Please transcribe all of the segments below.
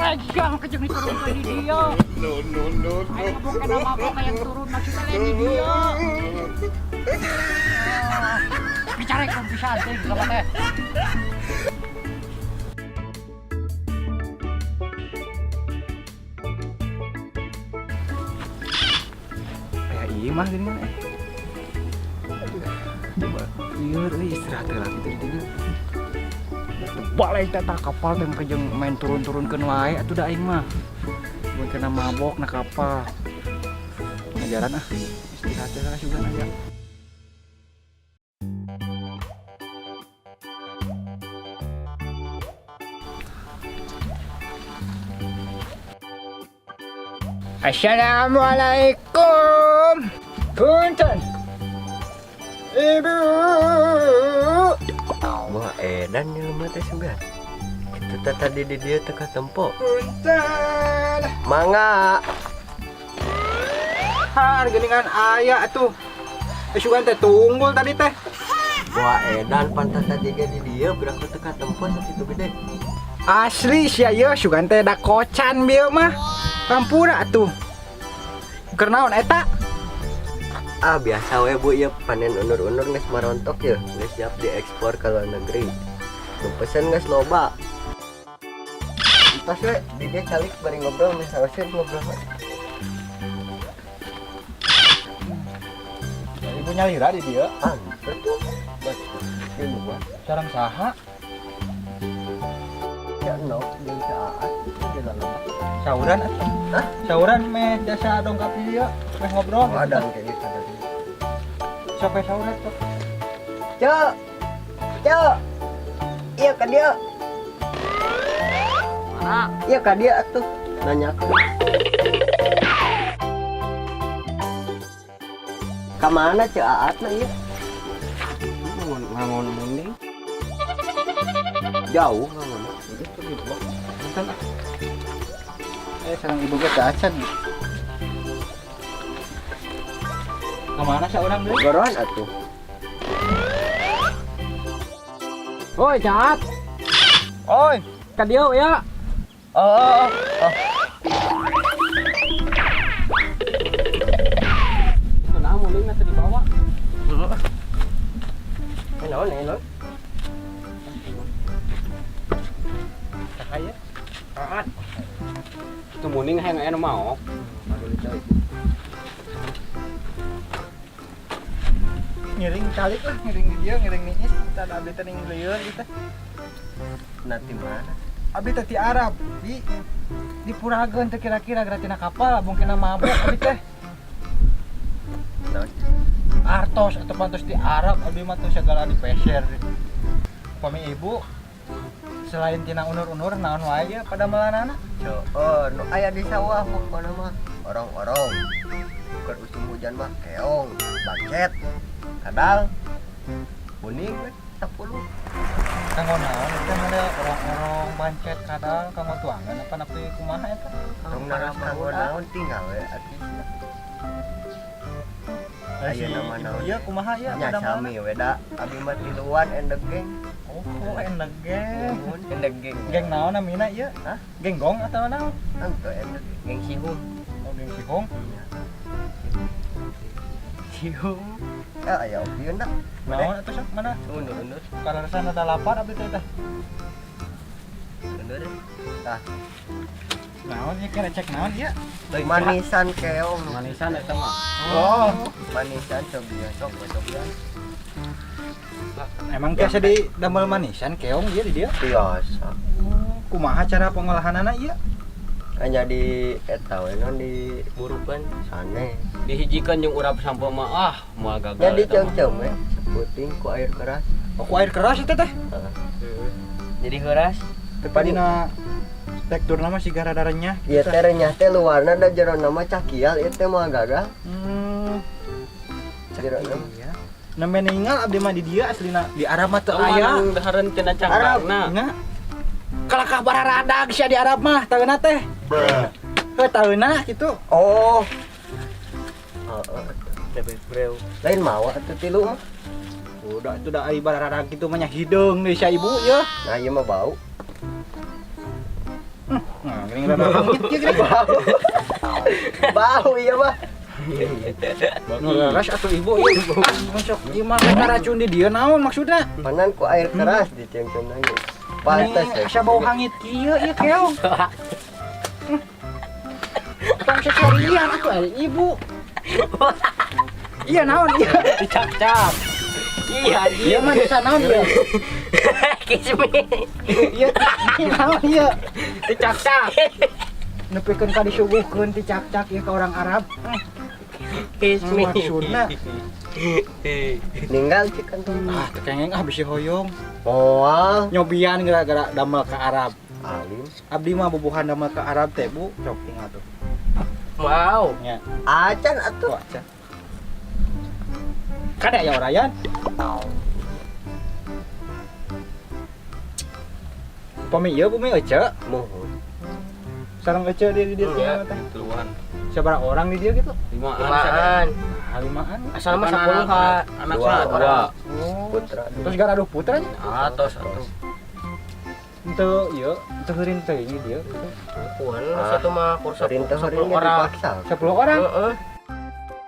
Balik sia mah kejeng diturunkeun di dieu. No, no, no, no. Aing mah bukan mabok yang turun maksudnya lain di dieu. Bicara kan bisa teh sama teh. Aya ieu mah geuningan eh. Aduh, coba lieur euy istirahat heula kitu di dieu. Balik teh tah kapal teh make jeung main turun-turunkeun wae atuh da aing mah. Mun kena mabok na kapal. Ngajaran ah, istirahat heula sugan aya. Assalamualaikum. Punten. Ibu. Wah, edan jelema teh sugan. Kitu teh tadi di dieu teh katempo. Punten. Mangga. Har geuningan aya atuh. Eh sugan teh tunggul tadi teh. Wah, edan pantas tadi ge di dieu berapa teh katempo sakitu gede. Asli sia ieu sugan teh da kocan bieu mah. Kampura atuh. Keur naon eta? Ah, biasa we Bu ieu panen unur-unur geus marontok ya, geus siap diekspor ke luar negeri. Nu pesen geus loba. Pas we di dieu calik bari ngobrol misalnya ngobrol. Ibu nyalira di dieu. Ah, betul. Betul. Sareng saha? Ya no, jeung saat di dalam. Sauran atuh. Hah? Sauran meh jasa dongkap di dieu, meh ngobrol. Oh, ada kayak gitu ada. Sampai sauran tuh. Cok. Cok. Iya ka dia. Mana? Iya ka dia atuh. Nanya aku. Ka mana Ceu Aat na ieu? Ngangon munding. Jauh ngangon. Punten ah. Eh sareng ibu ge teu acan. Ka mana saurang deui? Gorohan atuh. Oi, Caat. Oi, ka dieu ya. Oh, oh, oh. Itu nah mundingna teh dibawa. Eh, naon, eh, naon? Saha ieu? Caat. Itu munding hayang aya nu maok. Ngiring calik lah, ngiring di dieu, ngiring niis, kita ada abdi teh ning lieur gitu. Nanti mana? Abdi teh ti Arab, di purageun teh kira-kira gratina kapal mungkin mabok abdi teh. Naon? Artos atau pantos di Arab abdi mah tuh segala dipeser. Pami ibu selain tina unur-unur naon wae ya pada melanana? Ceu, oh, nu aya di sawah pokona mah orong-orong. Keur usum hujan mah keong, bancet, kadal, kuning we 10. Kanggo naon eta mah orong-orong bancet kadal kanggo tuangan apa nepi kumaha eta? Tong naros kanggo naon tinggal we atuh. Aya nama naon? Ieu kumaha ieu Nya pada sami we da abi mah tiluan and the gang. Oh, and the gang. And the gang. Geng naon namina ieu? Hah? Geng gong atau naon? Henteu and the gang. Geng sihung. Oh, geng sihung. Sihung. Ah, aya opieun da. Naon atuh sok mana? Undur-undur. Kaleresan ada lapar abdi teh teh. Undur. Tah, Naon ieu kira cek naon ieu? manisan keong. Manisan eta mah. Oh, Manisan cobian sok cobian. emang biasa di damel manisan keong ieu di dieu? Biasa. Kumaha cara pengolahanana ieu? Hanya di eta we non di burukan sane. Dihijikeun jeung urap sampo mah ah moal gagal. Nya eta mah. diceungceum we saputing ku air keras. Oh, ku air keras eta teh. Heeh. Jadi heuras. Tapi dina teksturna mah siga rada renyah Ieu teh renyah teh luarna da jerona mah cakial ieu teh moal gagal. Jerona. Iya. Nembe ninggal abdi mah di dieu aslina di Arab mah teu aya. Aya dahareun tina cangkangna. Nya. Kalakah bararadag sia di Arab mah taeuna teh. Heuh taeuna kitu. Oh. Heeh. Teh breu. Lain mawa atuh tilu mah. Udah itu dah ai bararadag kitu mah nya hideung deui sia ibu ye. Nah, ieu mah bau. Geuning rada kieu geuning. Bau iya mah. Nu leres atuh ibu ieu. Masuk ieu mah racun di dieu naon maksudna? Panan ku air keras dicium-cium lagi. Pantes ya. Asa bau hangit kieu ieu keong. Tong seserian atuh ari ibu. Iya naon ieu? Dicap-cap. Iya, Ieu mah desa naon ieu? Kismi. Ieu naon ieu? Dicap-cap. Nepikeun ka disuguhkeun ti cak-cak ieu ka orang Arab. Kismi. Maksudna Ninggal cikan tuh. ah teu kengeng ah bisi hoyong. Moal. Nyobian gara-gara damel ka Arab. Alim. Abdi mah bubuhan damel ka Arab teh Bu, sok tinggal tuh. Wow. Nya, Acan atuh. tuh acan. Kade aya orayan. Pami ieu bumi ece, Mohon. sareng ece di dieu Iya, teh. tiluan. Sabaraha orang di dieu gitu? Limaan. Limaan. Ah, limaan. Asal mah 10 ka. Anak Dua dua. orang. Oh. Putra. Terus garaduh putranya? Atos atuh. Henteu ieu, henteu heurin teuing di dieu gitu. Kuan Ah. satu mah kursa Perintah 10 heurin orang. dipaksa. 10 orang. Heeh.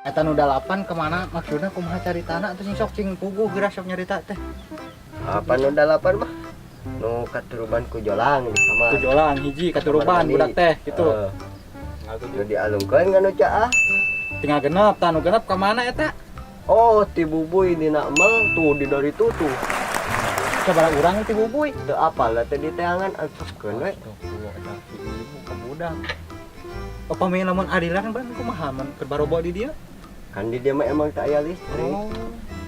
Eta nu 8 kemana maksudna kumaha caritana atuh sing sok cing puguh geura sok nyarita teh. Apa nu 8 mah? Nu katuruban ku jolang di kamar. Ku jolang hiji katuruban Kamar budak mandi. teh gitu. Heeh. Nu dialungkeun kan nu caah. Tinggal genep, tah nu genep ka mana eta? Oh, ti bubuy dina emel tuh di dari tu tuh. Sabaraha urang ti bubuy? Teu apal da teh di teangan asupkeun we. Astagfirullah, eta si ibu ka budak. Upami lamun adilan ban kumaha mun keur barobo di dieu? Kan di dia mah emang tak aya listrik. Oh.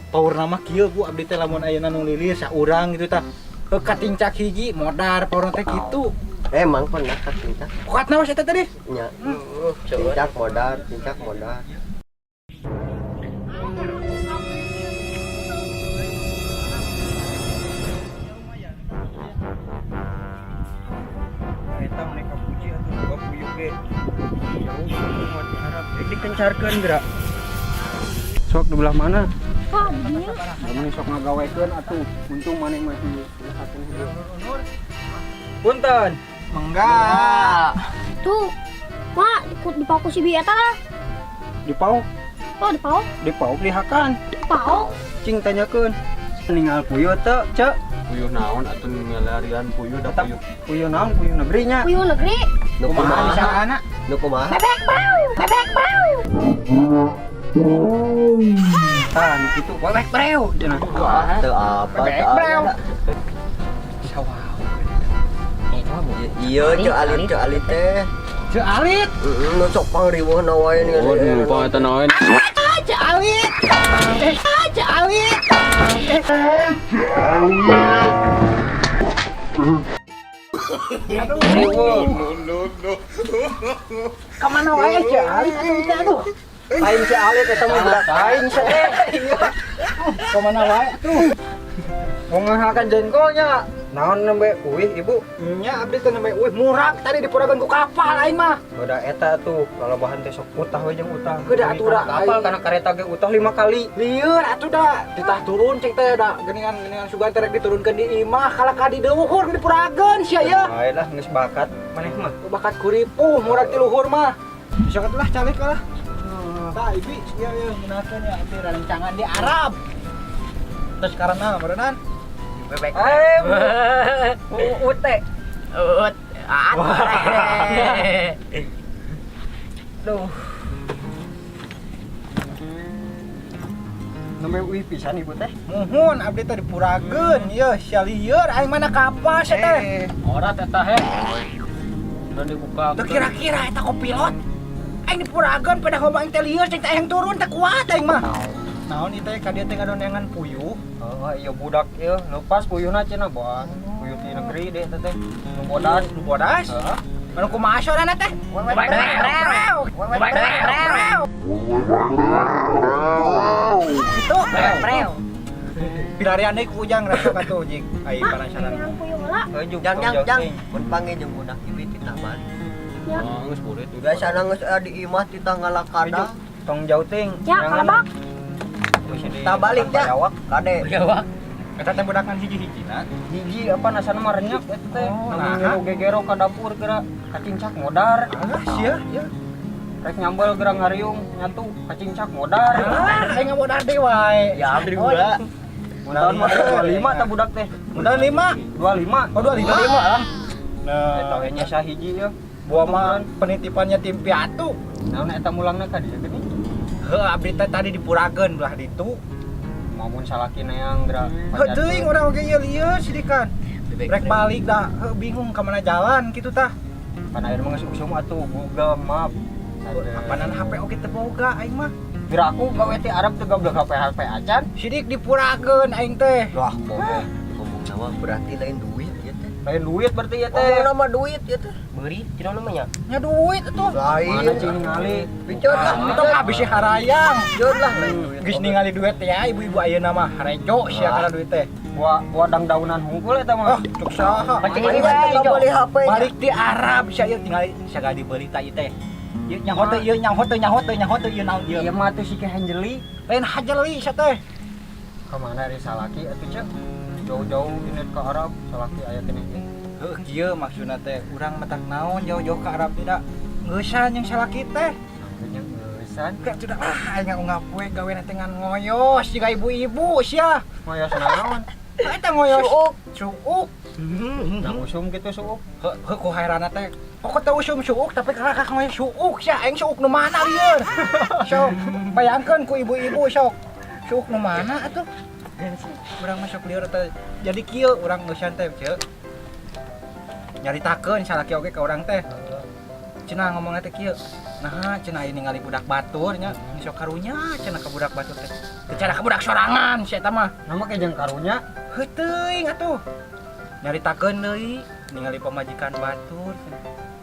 Paurna mah kieu Bu, abdi teh lamun ayeuna nu lilir saurang gitu tah. Heuh katincak hiji modar paurna teh kitu. Emang pernah katincak. Kuat naos eta tadi? Nya. Heeh, coba. Tincak modar, tincak modar. Eta mereka puji atuh boga puyuh ge. Jauh kuat di Arab. Dikencarkeun geura. Sok di belah mana? Wah, di dieu. Lamun sok ngagawekeun atuh, untung maneh masih Punten. Mangga. Tuh. Mak, ikut dipaku si bi eta lah. Dipauk, Oh, dipauk. dipauk dihakan. Dipauk. Cing tanyakeun. Ninggal puyuh teu, Cek? Puyuh naon atuh ngelarian puyuh da Tetap puyuh. puyuh naon puyuh negeri nya. Puyuh negeri. Nu Kumaha kumaha? disangkana? Nu kumaha? Bebek bau, bebek bau. Tah nu kitu bebek breu cenah. Teu apa Bebek teu breu. aya. Sawah. Iya, ceu alit teh. Ceu alit. Heeh, nu sok pangriweuhna wae nih. Oh, numpang eta naon. Ceu alit. Ceu alit. Aduh. Kemana wae Ceu alit atuh teh aduh. Lain Ceu alit eta mah budak aing teh. Kemana wae atuh. Mau ngahakan jengkolnya. Naon nembe uih ibu? Nya abdi teh nembe uih murag tadi dipuragan ku kapal aing mah. Udah eta tuh kalau bahan teh sok utah we jeung utah. Udah atuh da, Kapal aing. karena kareta ge utah 5 kali. Lieur atuh da, ditah turun cek teh da geuningan-geuningan sugan teh rek diturunkeun di imah kalah ka di leuhur dipurageun sia ya. Bae lah geus bakat maneh mah. Bakat kuripuh murag ti luhur mah. Bisa lah calik lah. Tah ibi sia ye ngeunakeun ya teh rencangan di Arab. Terus karena meureunan Bebek. Eh, UT. Ut. At. Duh. Nembe uih pisan ibu teh. Muhun abdi teh dipurageun ye sia lieur aing mana kapal sia teh. Ora eta he. Udah dibuka. Teu kira-kira eta kopilot. Aing dipurageun pada hoba aing teh lieur cek teh aing turun teh kuat aing mah. Naon ieu teh ka dieu teh ngadonengan puyuh. Oh, iya budak ieu lepas puyuhna cenah boan. Puyuh ti negeri deh teh teh. Nu bodas. Nu bodas. Heeh. Anu kumaha sorana teh? Bebek breu. Bebek breu. Itu Bebek breu. Pilarian deui ku Ujang rasa katuh jing. Ai penasaran. Yang puyuh heula. Heuh, Jang jang jang. Mun panggil jeung budak ibi titah balik. Ya. Oh, geus burit. Biasana geus aya di imah titah ngalakada. Tong jauh ting. Ya, kalebak. Tah balik ya. Kade. Jawab. Eta teh budak ngan hiji-hijina. Hiji apa nasana mah renyek eta teh. Oh, Namun nah. ngilu gegero ka dapur geura kacincak modar. Alah sia, ya. Rek nyambel geura ngariung nyatu kacincak modar. Ah, aing ngamodar deui wae. Ya abdi gua. Mun tahun mah 25 tah budak teh. Mun tahun 5. 25. Oh, 25. 25 lah. Nah, Eta we nya sahiji ya. buah mah penitipannya tim piatu. Naon eta mulangna ka dieu geuning? Heuh, abdi teh tadi dipurakeun belah ditu. Mamun salaki neang geura. Heuh, teuing urang oge ieu lieur sidikan. Rek balik dah, heuh, bingung ka mana jalan kitu tah. Pan air mah geus usum atuh Google Map. Apanan HP oge teu boga aing mah. Geura aku gawe ti Arab teu goblok HP HP acan. Sidik dipurakeun aing teh. Wah, ngomong ngomong nama berarti lain duit ya teh. Lain duit berarti ya teh. Ngomong nama duit ya teh. Beri cina namanya. Nya duit atuh. Lain. Mana cing ningali? Piceun lah, Entong habis si harayang. piceun lah lain duit. Geus ningali duit teh ya ibu-ibu ayeuna mah harejo sia kana duit teh. Buah buah dangdaunan hungkul eta Oh, mah. cuk saha. Pacing Ini ini mah bae, teu Jo. beli HP. Balik di Arab sia ieu tinggal sagala dibeli ta ieu teh. Ieu nyaho teh ieu nyaho teh nyaho teh nyaho teh ieu naon ieu. Ieu mah tuh si Hanjeli. Lain hajeli sia teh. Kemana ari salaki atuh cek? Jauh-jauh ini ke Arab, salaki aya keneh ieu. Heuh kieu maksudna teh urang matak naon jauh-jauh ke Arab tidak. Ngeusan jeung salaki teh. Nya geusan. Gak sudah ah aing ungap we gawe teh ngan ngoyos jiga ibu-ibu sia. Ngoyos naon? Eta ngoyos. Suuk. Suuk. Nah usum kitu suuk. Heuh heuh ku hairana teh. Kok teu usum suuk tapi kakak ngoyos suuk sia aing suuk nu mana lieur. Sok bayangkeun ku ibu-ibu sok. Suuk nu mana atuh? Urang mah sok lieur teh. Jadi kieu urang ngeusan teh ceuk. Nyaritakeun salaki oge ka urang teh. Cenah ngomongna teh kieu. Nah, cenah ieu ningali budak batur nya, sok karunya cenah ka budak batur teh. Teu cara ka budak sorangan si eta mah. Nama ke jeung karunya. Heuh teuing atuh. Nyaritakeun deui ningali pamajikan batur.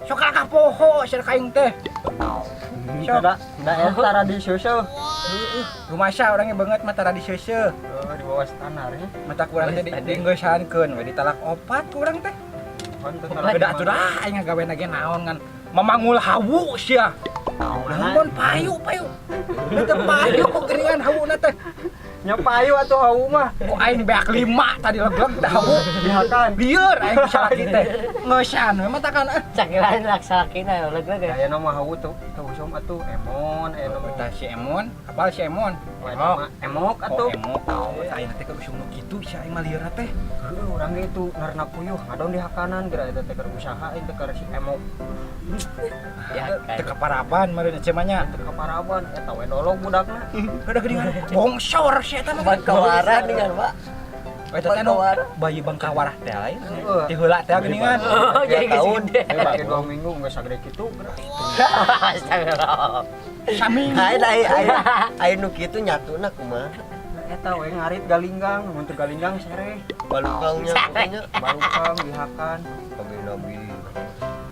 Sok kakak poho sia ka aing teh. Sok. Da da eta radi seuseuh. Heueuh, rumasa orangnya banget mah tara diseuseuh. Oh, di bawah standar ya. Mata kurang teh diengeusankeun we ditalak opat ku urang teh. Pan teu Beda atuh dah aing ngagawe ge naon ngan mamangul hawu sia. Lamun payu payu. Teu payu kok geuningan hawuna teh. Nya payu atuh hawu mah. Kok aing beak 5 tadi leg-leg teh hawu. Dihakan. Lieur aing ku salaki teh. Ngeusan we mah takan ah. Cakilan laksalakina leg-leg. Aya nama hawu tuh teu usum atuh emon aya nama. Tah si Emon, apal si Emon? Emok, emok atuh. Oh, emok. Oh, aing teh keur usum nu kitu si aing mah lieurna teh. Heuh, urang ge itu narna puyuh ngadon di hakanan geura eta teh keur usaha aing teh keur si emok. Ya, Teu kaparaban meureun ece mah nya. Teu kaparaban eta we dolog budakna. Udah geuningan bongsor si eta mah. Bangkawara dengan Pak. Eta teh nu bayi bangkawarah teh lain. Heeh. Ti heula teh geuningan. Oh, jadi geus Tahun. gede. Pakai 2 minggu geus sagede kitu geura. Astagfirullah. Saminggu. Aing aing aing aing nu kitu nyatuna kumaha? Eta we ngarit galinggang, mun teu galinggang sereh. Balukangnya pokoknya Balukang dihakan. nabi-nabi.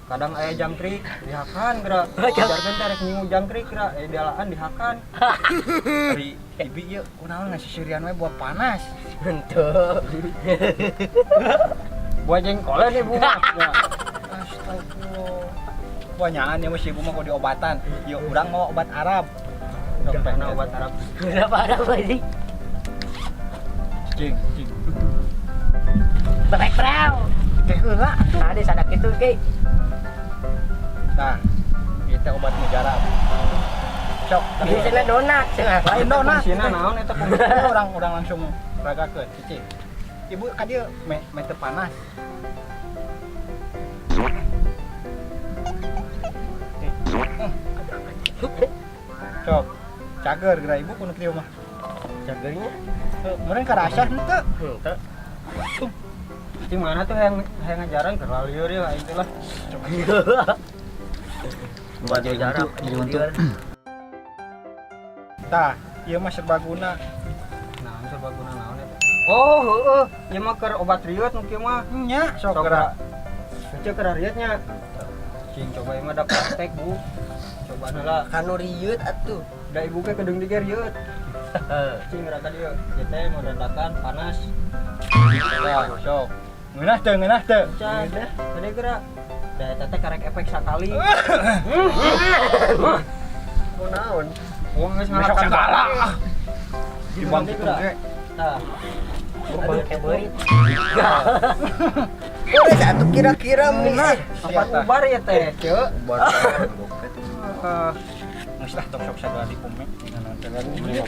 Kadang aya jangkrik dihakan geura. Ajarkeun teh rek ngingu jangkrik geura, aya dialaan dihakan. Ari ibi ieu kunaon ngasih sirian we buah panas. Henteu. Buah jengkolan ibu mah. Ya. Astagfirullah. Banyakan ya mah si ibu mah kok diobatan. Yuk urang mau obat Arab. Mana obat Arab? Berapa Arab ini? Cing, cing. Bebek brau. Teh heula atuh. Nah, di sana kitu ge. Nah, ieu teh obat mujarab. Sok. Di sana donat cenah. Lain donat. Fungsina naon eta fungsi? Orang orang langsung ragakeun cici. Ibu ka dieu me me teu panas. Sok. Cager geura ibu kudu kieu mah. Cagernya. Heuh, meureun karasa henteu. Henteu. Di mana tuh yang yang ngajaran keur lieur ya aing teh lah. Buat jarak. Jadi untuk. Tah, ieu mah serbaguna. Naon serbaguna naon eta? Oh, heueuh, ieu mah keur obat rieut nu kieu mah. Nya, sok Sok geura. Kecil keur rieutnya. Cing coba ieu mah da praktek, Bu. Coba heula. Kanu rieut atuh. Da ibu ge kedeung diger rieut. Cing geura ka dieu. Ieu teh mau dandakan panas. Tah, sok. Ngeunah teu, ngeunah teu. Can, tadi geura. Da eta teh karek efek sakali. Mau naon? Oh, geus Besok ngalakan segala. bae. Dibang kitu ge. Tah. Aduh, kayak beurit. Udah satu kira-kira mah. Apa ubar ya teh? Ceu. Ubar. Geus lah tong sok sagala dikume.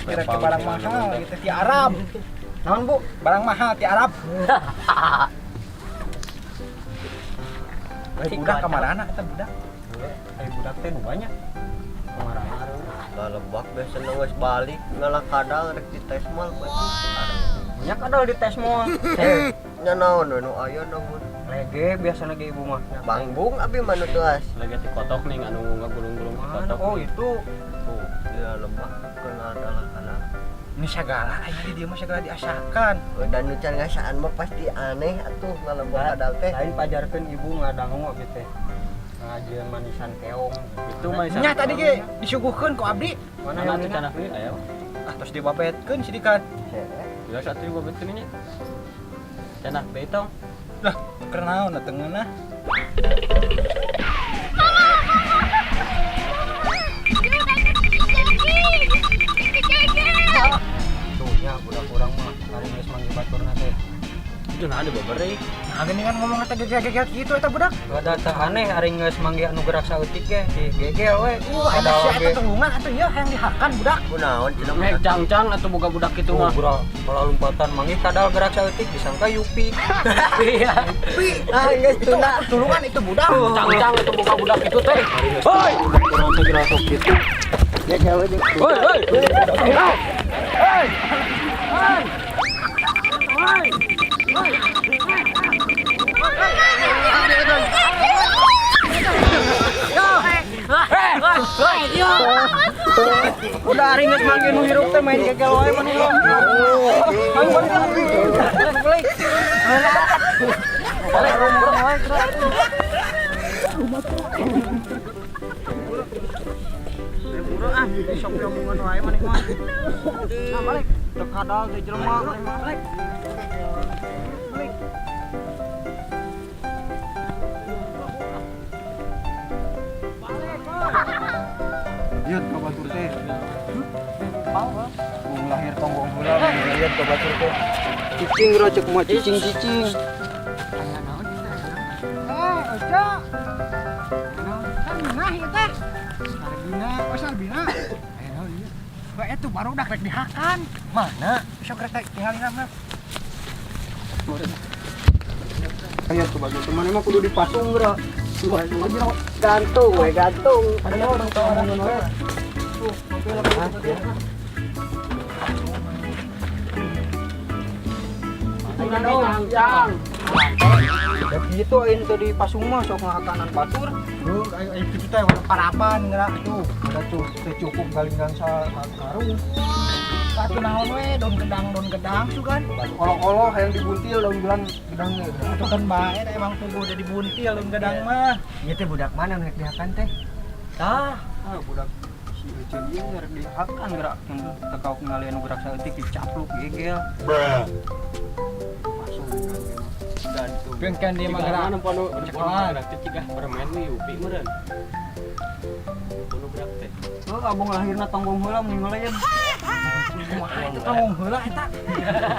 Kira-kira barang mahal gitu ti Arab. Naon Bu? Barang mahal ti Arab. Ai budak ka marana eta budak? Ai budak teh nu banyak. Kamarana. Lalebak biasa geus balik ngalah kadal rek di tes mal. Banyak kadal di tes mal. Nya naon we nu aya namun. Lege biasana ge ibu mah. Bangbung abi mah nu tuas. Lege ti kotok ning anu ngagulung-gulung ti kotok. Oh itu. Tuh, di lebak kena adalah kadal. Ini segala aya di dieu mah segala diasakan. Dan nu can ngasaan mah pasti aneh atuh ngalebak kadal teh. Lain pajarkeun ibu ngadangu abi teh. Ngajian manisan keong. Itu manisan. Nya tadi ge disuguhkeun ku abdi. Mana atuh cenah deui aya. Ah tos dibapetkeun sidikan. Geus atuh dibapetkeun nya. Cenah deui tong. Lah, keur naon atuh ngeunah? Tuh nya budak urang mah ari geus manggih baturna teh. Itu nah ada babere. Nah gini kan ngomong teh gegel-gegel kitu eta budak. Ada teh aneh ari geus manggih anu gerak saeutik ge digegel we. Ada si eta tulungan atuh ieu hayang dihakan budak. Kunaon cenah Mek cangcang atuh boga budak kitu mah. Pola lompatan manggih kadal gerak saeutik disangka Yupi. Iya. Ah geus tuna. Tulungan itu budak. Cangcang atuh boga budak kitu teh. Hoi, budak urang teh geura sok kitu. Hoi, hoi. Hoi. Hoi. Hoi. Hoi. Udah ari geus manggih nu hirup teh main gegel wae maneh mah. Ayo balik balik. Balik rumah wae terus. Buru ah, sok omongan wae maneh mah. Nah, balik. Teu kadal teh jelema maneh mah. Balik. Balik. Lihat ka batur teh. Bung lahir tonggong heula lihat ka batur teh. Cicing ro ceuk mah cicing-cicing. Eh, Oca. Naon? Nah ieu teh. Sarbina, oh Sarbina. Aya naon ieu? Bae eta barudak rek dihakan. Mana? Sok rek tinggalin mah. Aya tuh bagus teman emang kudu dipasung geura. Gantung we gantung. Ada orang orang wae. Tuh, sampai lah. Cangcang. Ya gitu aing teh dipasung mah sok ngahakanan batur. Heuh, aing kitu teh parapan geura tuh. Ada tuh teu cukup galinggang sa karung. Satu naon we daun gedang sugan. Olo-olo hayang dibuntil daun gelang gedang ge. Itu kan bae da emang tubuh udah dibuntil daun gedang mah. Ieu teh budak mana nu rek dihakan teh? Tah, budak si Ece ieu rek dihakan geura teu kaok ngalian nu gerak saeutik dicapluk gegel. Masuk Gantung. Bengkan dia mah gerak. Mana pono Cekelan. gerak teh cigah permen we Yupi meureun. Pono gerak teh. Heuh, abong lahirna tonggong heula mun ngeuleum. Kumaha itu tonggong heula eta?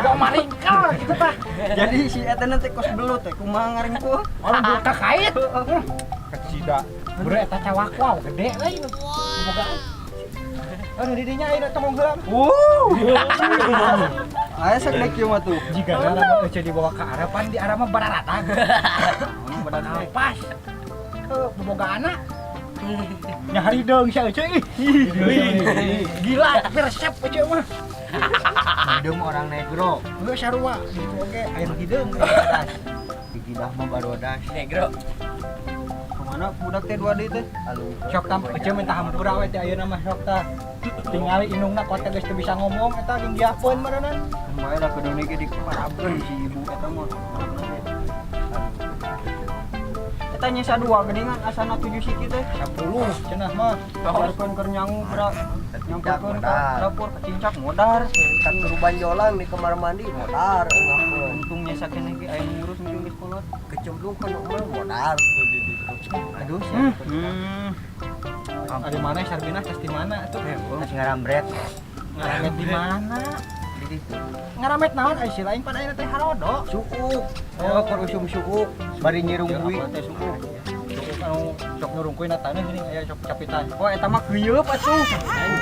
Gak maringkal gitu tah. Jadi si eta teh kos belut teh kumaha ngaringkuh? Orang buka kait. Kecida. Beureut eta cawak wow gede lain. Bobogaan. Anu di dinya aya tonggong heula. Wuh. Aya sagede kieu mah tuh. Jika lamun euceu dibawa ke Arab pan di Arab mah bararata. Barakal pas. Heuh, bobogaanna. Nyari dong si Ece ih. Gila, tapi resep Ece mah. Hideung orang negro. Heuh sarua gitu oge aya nu hideung. Di gidah mah barodas. Negro. Kemana budak teh dua deui teh? Alung. Sok tam Ece minta hampura we teh ayeuna mah sok tah. Tingali indungna kuat geus teu bisa ngomong eta jeung diapeun meureunna. Bae da kudune ge diparabkeun si ibu eta mah. Eta nyesa dua geuningan asana 7 siki teh. 10 cenah mah. Biarkeun keur nyangu geura nyangkeun ka dapur kecincak modar. Katuruban jolang di kamar mandi modar engahkeun. Untung nyesa keneh ge aya nu ngurus mungkin geus kolot. Kecemplung kana mah modar. Aduh sia. Ada mana Sarbina tes di mana tuh? Masih ngarambret. Ngarambret di mana? Di ditu. Ngaramet naon ai si lain pada ayeuna teh harodo. Suuk. Oh, keur usum suuk, bari nyirungkuy. Apa teh suuk? Suuk anu sok nyurungkuy na taneuh geuning aya sok capitan. Oh, eta mah keuyeub atuh.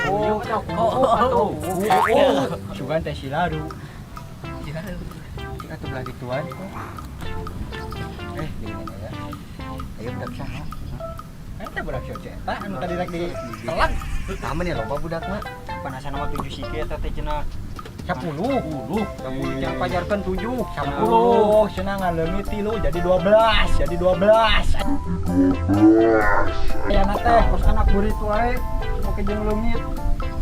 Oh, oh, oh. Sugan teh silaru. Cik atuh belah gituan. Eh, gini ya. Ayo budak saha? Eta budak si eta anu tadi rek di telan. Taman ya loba budak mah. Panasan mah 7 siki eta teh cenah. 10. 10 cenah pajarkeun 7. 10 cenah ngaleungit 3 jadi 12, jadi 12. Ayana teh Kos anak beurit wae make jeung leungit.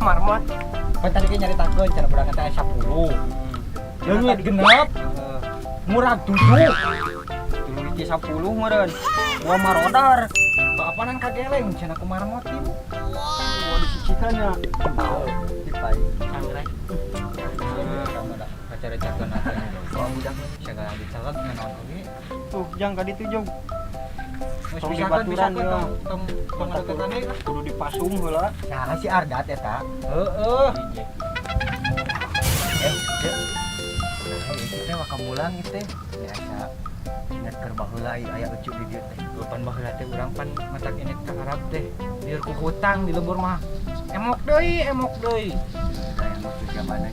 Marmot. Pan tadi ge nyaritakeun cara budak teh 10. Leungit genep, murag 7. Tilu hiji 10 meureun. Gua marodar. Baapanan kageleng cenah ku marmot ieu. Gua disicikan ya. Dipai. Sangrai. Kacara-cakeun atuh. Soal budak mah. Segala diceleg naon oge. Tuh, jang ka ditu jong. Geus Tong pisahkeun dibaturan pisahkeun ya. tong tong tong deketan deui lah. Kudu dipasung heula. Saha si Ardat eta? Heeh. Eh, Cek. Nah, ieu teh waka mulang ieu teh. Biasa. Ingat keur baheula aya ucu di dieu teh. Pan baheula teh urang pan matak ini ka Arab teh. Lieur ku hutang di lembur mah. Emok deui, emok deui. Da yang maksud zamannya.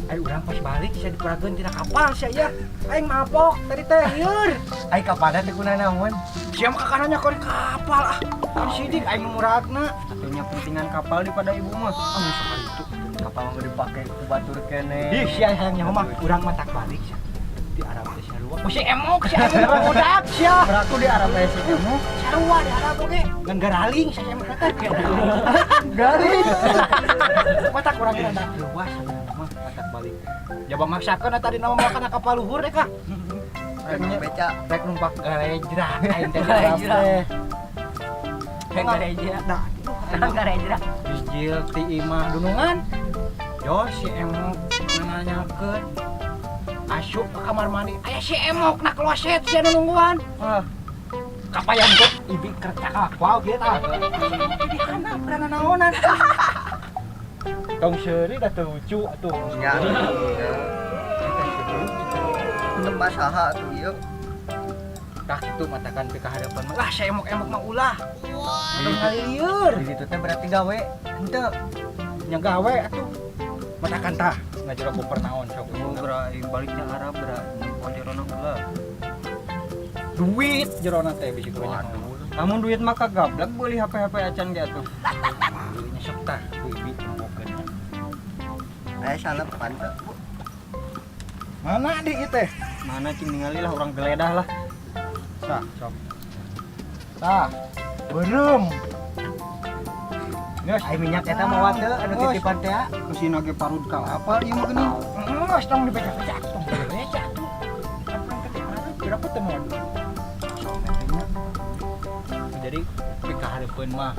Ai urang pas balik sia dipurakeun tina kapal sia ya. Aing mabok tadi teh lieur. Ai kapada teh kuna naon? Sia mah kakananya kon kapal ah. Kan sidik aing nu muragna. Atunya pentingan kapal daripada ibu mah. Ah geus sakalitu. Kapal mah dipake ku batur keneh. Ih sia hayang nyaho mah urang mah tak balik sia. Di Arab teh sarua. Ku si emok sia aing budak sia. Beraku di Arab aya si emok. Sarua di Arab oge. Ngan garaling sia emok teh. Garing. Matak urang rada luas sebenarnya mah matak balik. Jaba maksakeun eta tadi nama makan kapal luhur deh kah. Rek beca. Rek numpak galejra aing teh di Arab teh. Gareja. Nah, Gareja. Bijil ti imah dunungan. Yo si emok nanyakeun. Asup ke kamar mandi. Aya si emok na kloset sia nu nungguan. Ah, Kapayan tuh ibi keur cakak wow kieu tah. Di handap rana naonan. Tong seuri da teu lucu atuh. Nya. Tempat saha atuh ieu? Tah kitu matakan pika hadapan mah. Lah si emok-emok mah ulah. Tong ngalilieur. Di ditu teh berarti gawe henteu. Nya gawe atuh. Matakan tah ngajero koper naon sok. oh, bra, aing baliknya Arab bra. Nempo jerona ulah. Duit jerona teh bisi kudu nyaho. Lamun duit mah kagablek beuli HP-HP acan ge atuh. Duitnya sok tah ku ibi tempokeun. Aya salapan teh. Mana di ieu teh? Mana cing ningali lah urang geledah lah. Tah, sok. Tah, beureum. Geus, Ai minyak eta mawa teu anu titipan teh. Mesin ge parut kalapa ieu mah geuning. Geus tong dibeca-beca tong dibeca tuh. Apa teh berapa teh mau? Jadi pika hareupeun mah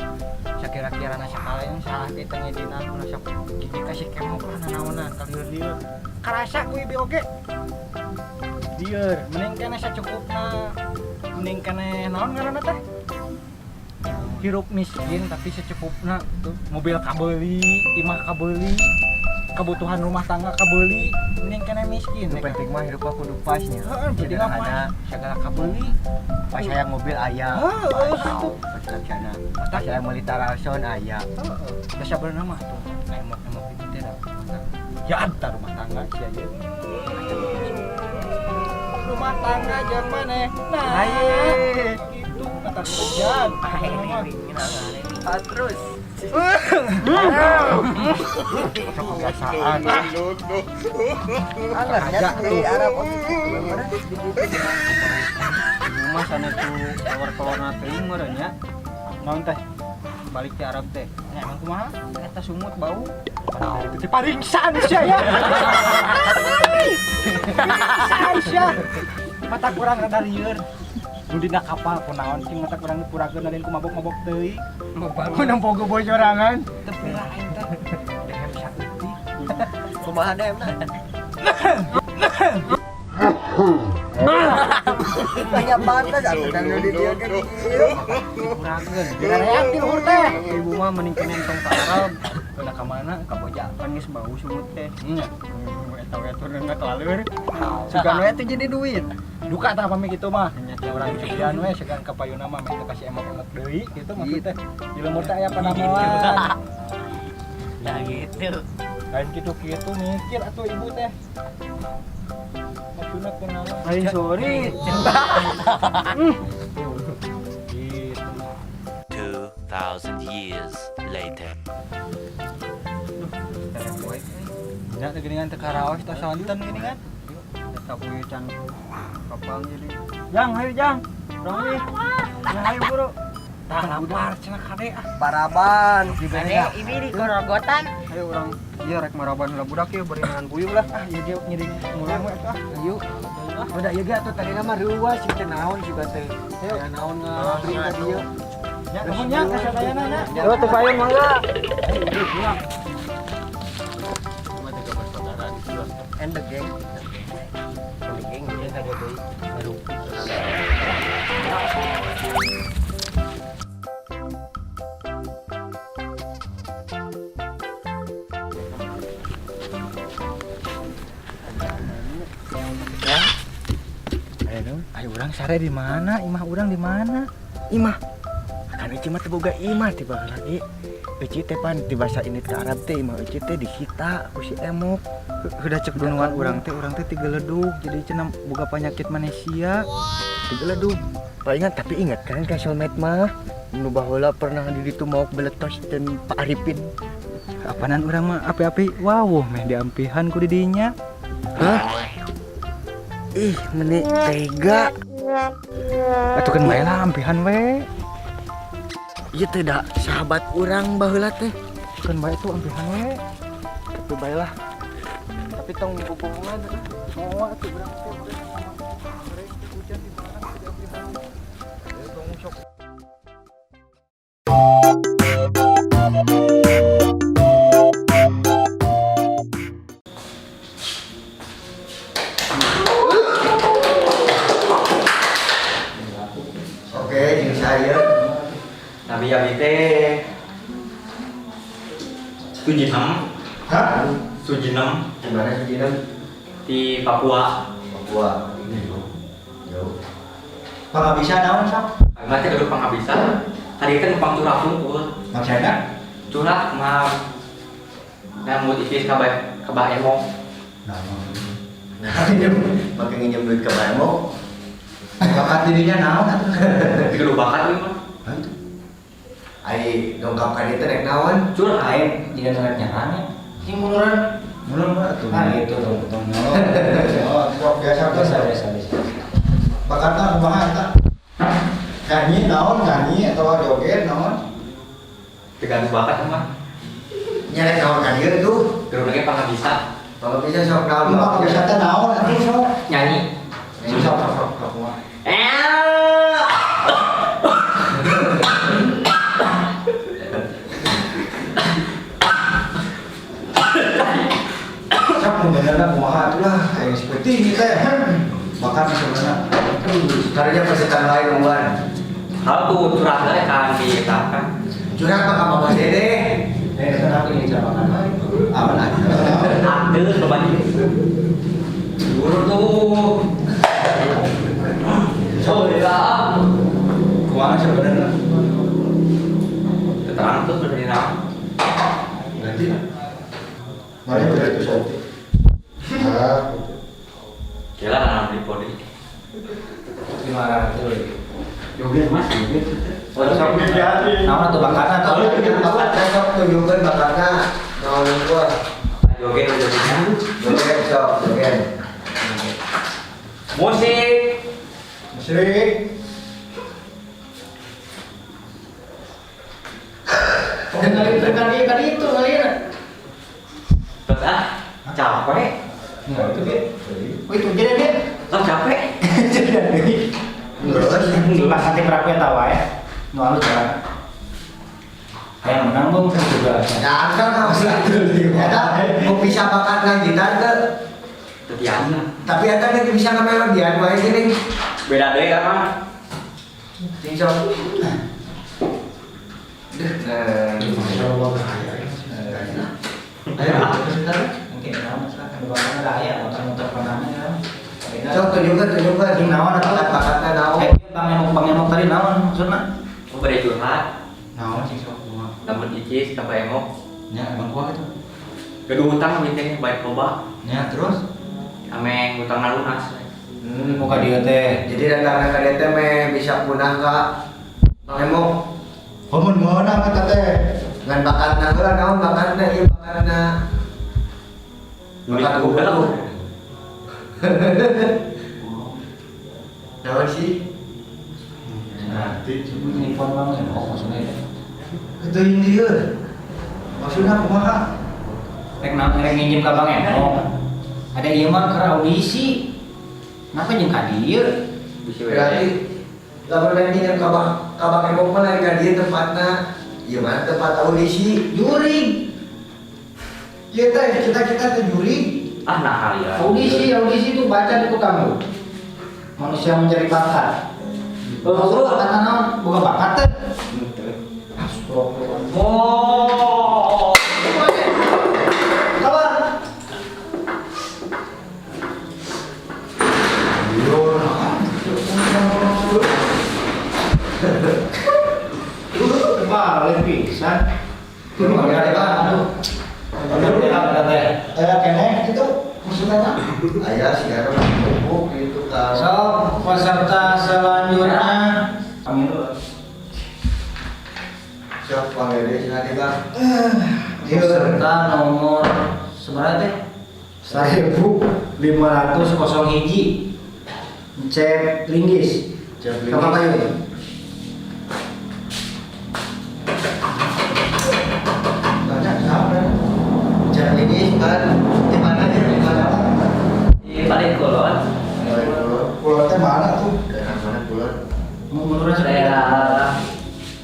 sakira-kirana sakala yang salah teh teh ngedina ulah sok gigi kasih kemok lah nanaonan kalieur-lieur. Karasa ku ieu oge. Lieur, mending keneh sacukupna. Mending keneh naon ngaranna teh? Hirup miskin tapi secukupna tuh. Mobil kabeuli, imah kabeuli, kebutuhan rumah tangga kabeuli, mending keneh miskin. Nu penting mah hirup mah kudu pas nya. Heeh, penting mah Sederhana. Segala kabeuli. Pas hayang mobil aya. Heeh, gitu. Pas laksana. Pas hayang meuli tarason aya. Heeh. Da sabenerna mah tuh emok-emok itu teh da. Ya antar rumah tangga sia ieu. Rumah tangga jeung maneh. Nah, gitu kata hujan. Ah, terus. Kebiasaan. Anger di Arab oge kitu meureun di ditu. Ibu mah sana tuh keluar-keluarna teuing meureun nya. Naon teh? Balik ti Arab teh. Ya, emang kumaha? Eta sumut bau. Itu teh paringsan sia ya. Pingsan sia. Mata kurang rada lieur. Nu dina kapal kunaon cing mata kurang dipurakeun lain ku mabok-mabok teuing. Ku nempo geboy sorangan. Teu pira aing teh. Dehem saeutik. Kumaha dehem na? Banyak pantas atuh dan di dieu ge kieu. Kurangkeun. Direak di luhur teh. Ibu mah mending kenen tong ka Arab. Udah ka mana? Ka Boja kan geus bau sungut teh. Nya. Eta we turun kelaleur. Sugan we teh jadi duit. Duka tah pami kitu mah. Nya urang cucian we segan ka payuna mah meh kasih emok-emok deui kitu maksud teh. Di lembur teh aya panamoan. Nah gitu. Lain kitu-kitu mikir atuh ibu teh. Maksudna kunaon? Lain sorry. Gitu. 2,000 years later. Nya teh geuningan teu karaos tos sonten geuningan. Eta puyu can kapal jadi. Jang, hayu Jang. Urang wih. Jang hayu buru. Tah lapar cenah kade ah. Paraban. Ade ibi di korogotan. Hayu urang ieu rek maraban heula budak ieu bari nahan puyuh lah. Ah ieu ge ngiring mulang we atuh ah. Ayo. Udah ieu ge atuh tadina mah reuas sih teh naon sih teh. Ya naon ngabri ka dieu. Nya nuhun nya ka sadayana nya. Yo teu payun mangga. And the gang. And the gang dia kada deui. Baru. Ayo urang sare di mana? Imah urang di mana? Imah. Kan Eci mah teu boga imah tiba lagi. Eci teh pan di bahasa ini ke Arab teh imah Eci teh disita ku si Emok. Udah cek dunungan urang teh tigeledug jadi cenah boga penyakit manusia. Tigeledug. Palingan tapi ingat kan ka soulmate mah nu baheula pernah di ditu maok beletos dan Pak Arifin. Apanan urang mah api-api wawuh meh diampihan ku didinya. Hah? Ih, meni tega. Atuh kan bae lah ampihan we. Ieu teh da sahabat urang baheula teh. Kan bae tuh ampihan we. Tapi bae lah. Tapi tong hubungan Moal atuh urang teh udah sama sore hujan di barang teh diampihan. Tong sok. Oke, jeung saya. Nabi abi teh Sujinem. Hah? Sujinem Di mana sih Jinem? di Papua. Papua. Jauh. Pangabisa naon sok? Abi mah teh gaduh pangabisa. Tadi teh numpang curah hungkul. Maksudna? Curah mah nah mood iblis ka bah emok. Nah, make nginjem duit ke Baemo. Bakat dirinya naon atuh? Gaduh bakat ieu mah. Ai dongkap ka dieu teh rek naon? Curah. Lain jika nolak nyerang ya. Ini muluran. Mulur mah atuh. Ah gitu dong, tong nyolong. Oh, sok biasa Biasa biasa biasa. Bakatna kumaha eta? Nyanyi naon nyanyi atau joget naon? Gaduh bakat mah. Nya rek naon ka dieu tuh? Gaduh lagi pangabisa. Kalau bisa sok naon? Lu mah bisa teh naon atuh sok. Nyanyi. Sok sok sok sok kumaha. Sok nu benerna kumaha atuh lah aya seperti ini teh. Bakat sebenarnya. Caranya pesetan lain unggulan. Hal tuh curah teh kan di eta kan. Curah mah ka Mama Dede. Eh, kenapa ini cara makan? Aman aja. Aduh, coba di. Guru tuh. Oh ya. Kumaha sebenarnya? Keterangan tuh sudah naon. Ganti. Mana udah itu sate. Ah, gitu. Kira nanam di podi. Gimana tuh? Joget mas, joget. Oh, Sok jadi. Naon atuh bakatna tuh? Sok tunjukkeun bakatna. Naon gua? Joget jogetnya. Joget sok, joget. Musik. Musik. Oh, ngalir kan ieu kan itu ngalir. Terus ah, capek. Nah, itu dia. Oh itu jadi dia. Lah capek. Terus Pas nanti peraku eta wae. Nu alus jalan. Yang menang bung saya juga. Ya kan harus Eta mau bisa bakat lanjutan teh. Tetiana. Tapi eta lagi bisa ngamelodian wae gini. Beda deui kan mah. Cing sok. Duh, nah. Insyaallah bahaya. Ayo, sebentar. Mungkin naon masalah kan bakatna da aya muter-muter panahnya kan. Beda. Sok tunjukkan, tunjukkan. Cing naon atuh? Bakat-bakatna naon? Eh, Bang Emok tadi naon maksudna? Mau bade curhat, Naon sih sok kumaha? lamun Icis ka Bang Emok. Nya emang kumaha itu? Gaduh hutang abi teh baik loba. Nya terus Ameh hutangna lunas. Muka dia teh. Jadi datangna ka dieu teh meh bisa punah ka Bang Emok. Komun meunang eta teh. Ngan bakatna heula naon bakatna ieu bakatna. Nulis Bakat Google. Google. Naon sih? Nanti sebut telepon Bang Emok maksudnya. Itu yang dia. Maksudnya kumaha? Rek naon rek nginjem ka Bang Emok. Ada ieu mah keur audisi. Kenapa jeung ka dieu? Bisi we. Berarti lamun main nginjem ka Bang Emok mah lain ka dieu tempatna. Ieu mah tempat audisi. Juri. Ieu teh kita-kita teh juri. Ah nah kali ya. Audisi, audisi itu baca di kamu. Manusia mencari bakat. Maksud bakat naon? Bukan bakat teh. Astagfirullah. Oh. Kabar. Yo, nah. Balik pisan. Aduh. Aya keneh gitu maksudnya mah. Aya sih ada numpuk gitu kan. So, peserta selanjutnya panggil dulu. Siap panggil dia sih nanti Bang. Peserta nomor seberapa teh? 1501 Cep Linggis. Cep Linggis. Kapan payung? Banyak siapa? Cep Linggis kan di mana ya? Di mana? Di paling kulon. Pulau teh mana tuh? Daerah mana kulon? Mau menurut Daerah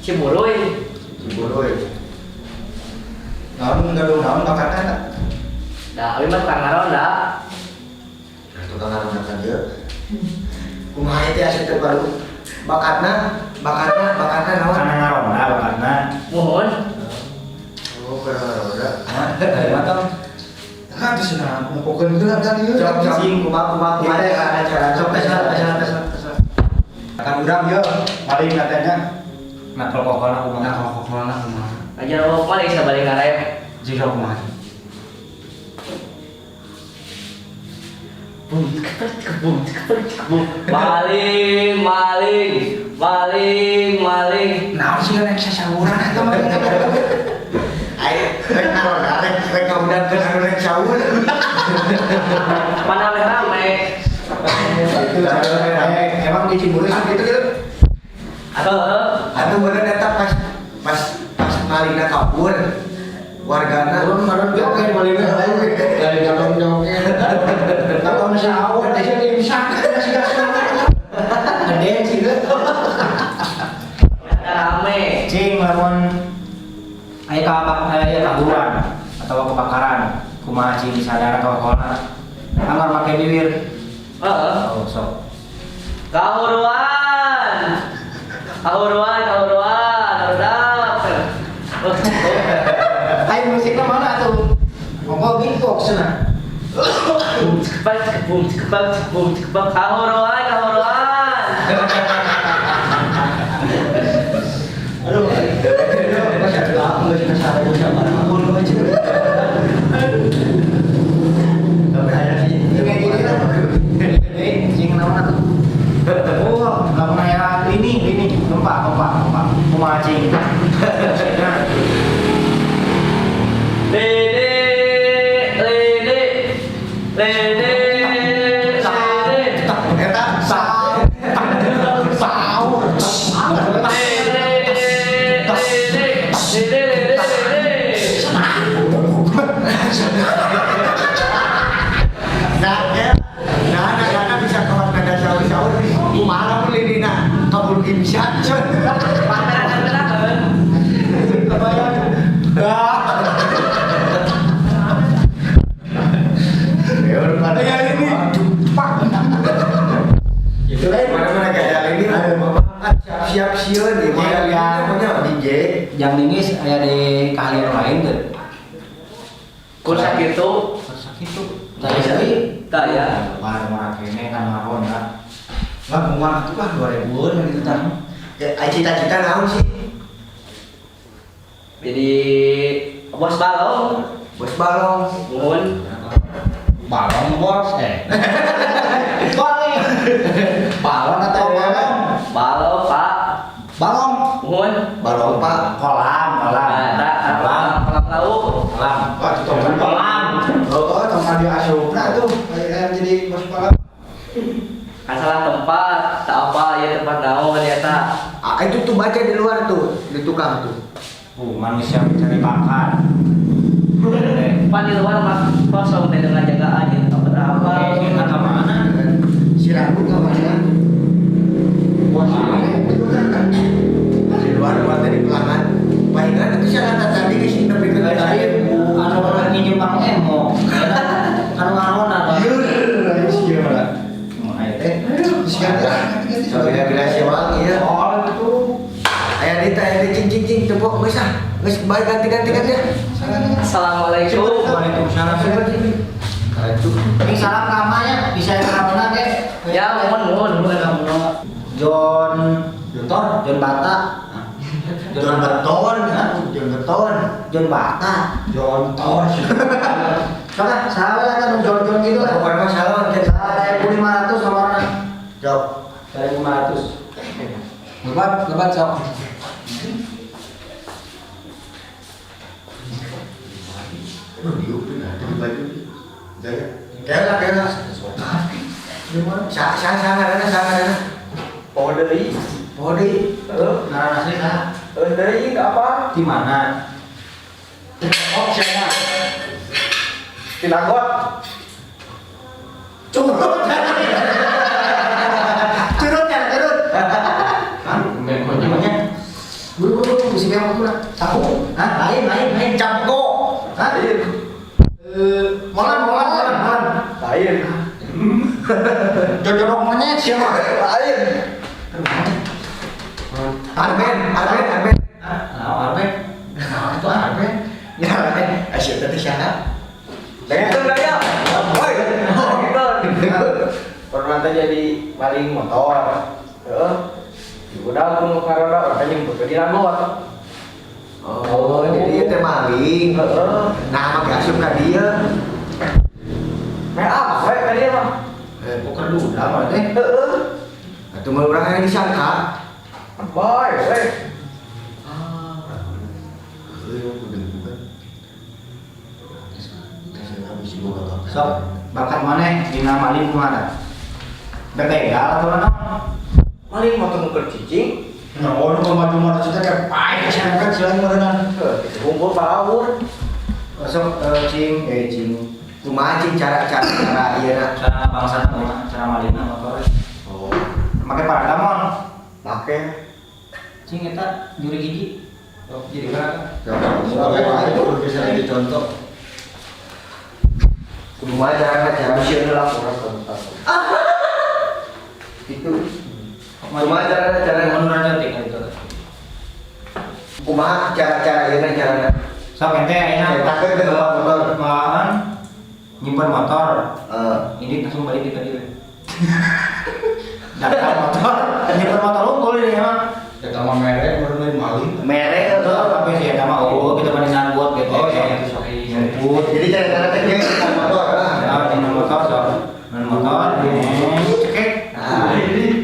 Ciburuy. Ciburuy. Naon gaduh naon bakatna eta? Dah, abi mah tukang ngaronda. Nah, tukang ngaronda kan dieu. Kumaha teh asa teu baru. Bakatna, bakatna, bakatna naon? Karena ngaronda bakatna. Muhun. Oh, keur ngaronda. Hah? Dari mana? Kan di sana ngumpulkeun heula kan ieu. Sok sok kumaha kumaha kumaha cara cara Sok tes tes tes tes. Kan urang ieu paling katanya Nah, kalau kokolna kumaha? Nah, kalau kokolna kumaha? Ajar mau paling sabalik ngarep. Jika kumaha? Bum, bum, bum. Maling, maling, maling, maling. Naon sih rek sasawuran eta mah. Ayo, rek ngaronda, rek rek ngundangkeun anu rek sahur. Mana meh rame. Itu emang di Ciburuy gitu gitu. Atau Atuh bener eta pas pas pas malingna kabur wargana Turun marun joget malingna. Dari galon joget. Atau sahur teh jadi sakit masih gaskeun. Gede sih ge. rame. Cing lamun aya kabak aya kaburan atau kebakaran kumaha cing sadar atau kokolna. Anggar make bibir. Heeh. Oh, sok. Kahuruan. Kahuruan, kahuruan, redap. Oh, oh. Ayo musiknya mana tuh? Ngomong beatbox nah. Bum cekebak, bum cekebak, bum cekebak. Kahuruan, kahuruan. Aduh, aduh, aku nggak suka sahur sama ampun aja. Tapi aya sih. Kayak gini lah. Eh, cing naon atuh? Oh, lamun aya ini gempa, gempa, gempa. Kumaha cing? Nah, Lele, lele, lele, lele. Eta sahur, sahur. Lele, lele, lele, lele, lele. Nah, ya. Nah, anak-anak bisa keluar nada sahur-sahur. Kumaha lamun lilina kabur imsak. Pateran-pateran. Kebayang. Ya udah Ya ini. Mana-mana kayak ini ada kan siap-siap sieun di mana Yang DJ. Yang lingis aya di keahlian lain teu? Kursa kitu. Kursa kitu. Tadi tadi Tah ya. Wah, murah kene kan maron lah. Lah kumaha tuh kan 2000-an gitu tah. Ya, cita-cita naon sih? Jadi bos balong. Bos balong. Muhun. Balong bos eh. Balong. Balon atau balong? Balong, Pak. Balong. Muhun. Balong, Pak. Kolam, kolam. Nah, kolam, kolam laut. Kolam. Wah, itu tong kolam. Oh, tong di asupna tuh kayak jadi bos balong. Kan salah tempat, tak apa ya tempat naon ya tak. Ah, itu tuh baca di luar tuh, di tukang tuh. Manusia mencari makan. Pak di luar mah kosong teh dengan jagaan gitu tempat apa. Oke, kita ke mana? Si Ragu ke mana? Bos itu kan di luar buat dari pelanggan. Palingan itu siapa tadi ke sini tapi ke Tadi anu orang nginjem Bang Emo. Anu ngarona Bang. Liur, sih gimana? Ayo teh. Soalnya generasi wangi ya. Oh, itu. Aya di teh aya cing cing cing tepok geus ah. Geus bae ganti-ganti ganti ya. Assalamualaikum. Waalaikumsalam. Aduh. Ini salam kamanya bisa ngarona ge. Ya, mohon mohon mohon. John Tor, John Bata. John Beton, John Beton, John Bata, John Tor. Coba salah kan John John gitu lah. Pokoknya mah salah kan. 1.500 nomornya. Jawab. 1.500. Lebat, lebat sok. Aduh, diuk tuh nah, di baju. Jaya. Kela kela. Sa sa sa ngaranna sa ngaranna. Poho deui. Poho deui. Heeh. Ngaran asli saha? Heuh deui apa? Di mana? Oh, cenah. Tinagot. Curut. Curut ya, curut. Hah? Namanya? Buru buru bisi yang kurang. Sapu. Hah? Lain lain lain Capko. Hah? Molan molan molan molan. Lain. Jojorok monyet siapa? Lain. Arben, Arben, Arben. Nah, Arben. Nah, itu Arben. Ya, Arben. Asyik tadi siapa? Itu ya. Woi. Gitu. Pernah teh jadi maling motor. Heeh. Udah aku nu ngaroda urang nyemput ke dinagot. Oh, jadi ieu teh maling. Heeh. Nah, make asup ka dieu. Meh apa we ka dieu mah? Bukan duda mah teh. Heeh. Atuh mah urang yang disangka. Bae we. Sok, bakat mana dina maling kumaha? Bebegal atau naon? Maling motor nu keur cicing. Nah, oh, nu maju maju cita kayak pae kesangkat selain meureunan. Heuh, kitu bungkul palawur. Sok cing eh cing. Kumaha cing cara-cara cara ieu na? Cara bangsa kumaha? Cara malingna motor. Oh, Make paradamon. make. Cing eta juri gigi. Oh, jadi berapa? Itu bisa jadi contoh. Kumaha cara cara Sieun lah urang tentang. itu. Kumaha cara cara Menurut cantik itu. kumaha cara-cara ieu na carana? Sok ente ayeuna Takut ke motor. Malahan nyimpen motor. Heeh. Ini langsung balik ke tadi. Datang motor, nyimpen motor unggul ini emang. Eta mah merek meureun maling. Merek Itu tapi sih eta mah oh kita bandingan buat gitu. Oh, iya, itu sok. Nyemput. Jadi cara-cara teh kieu motor lah. Ya, dina motor sok. Dina motor, cekek. Nah, Heeh.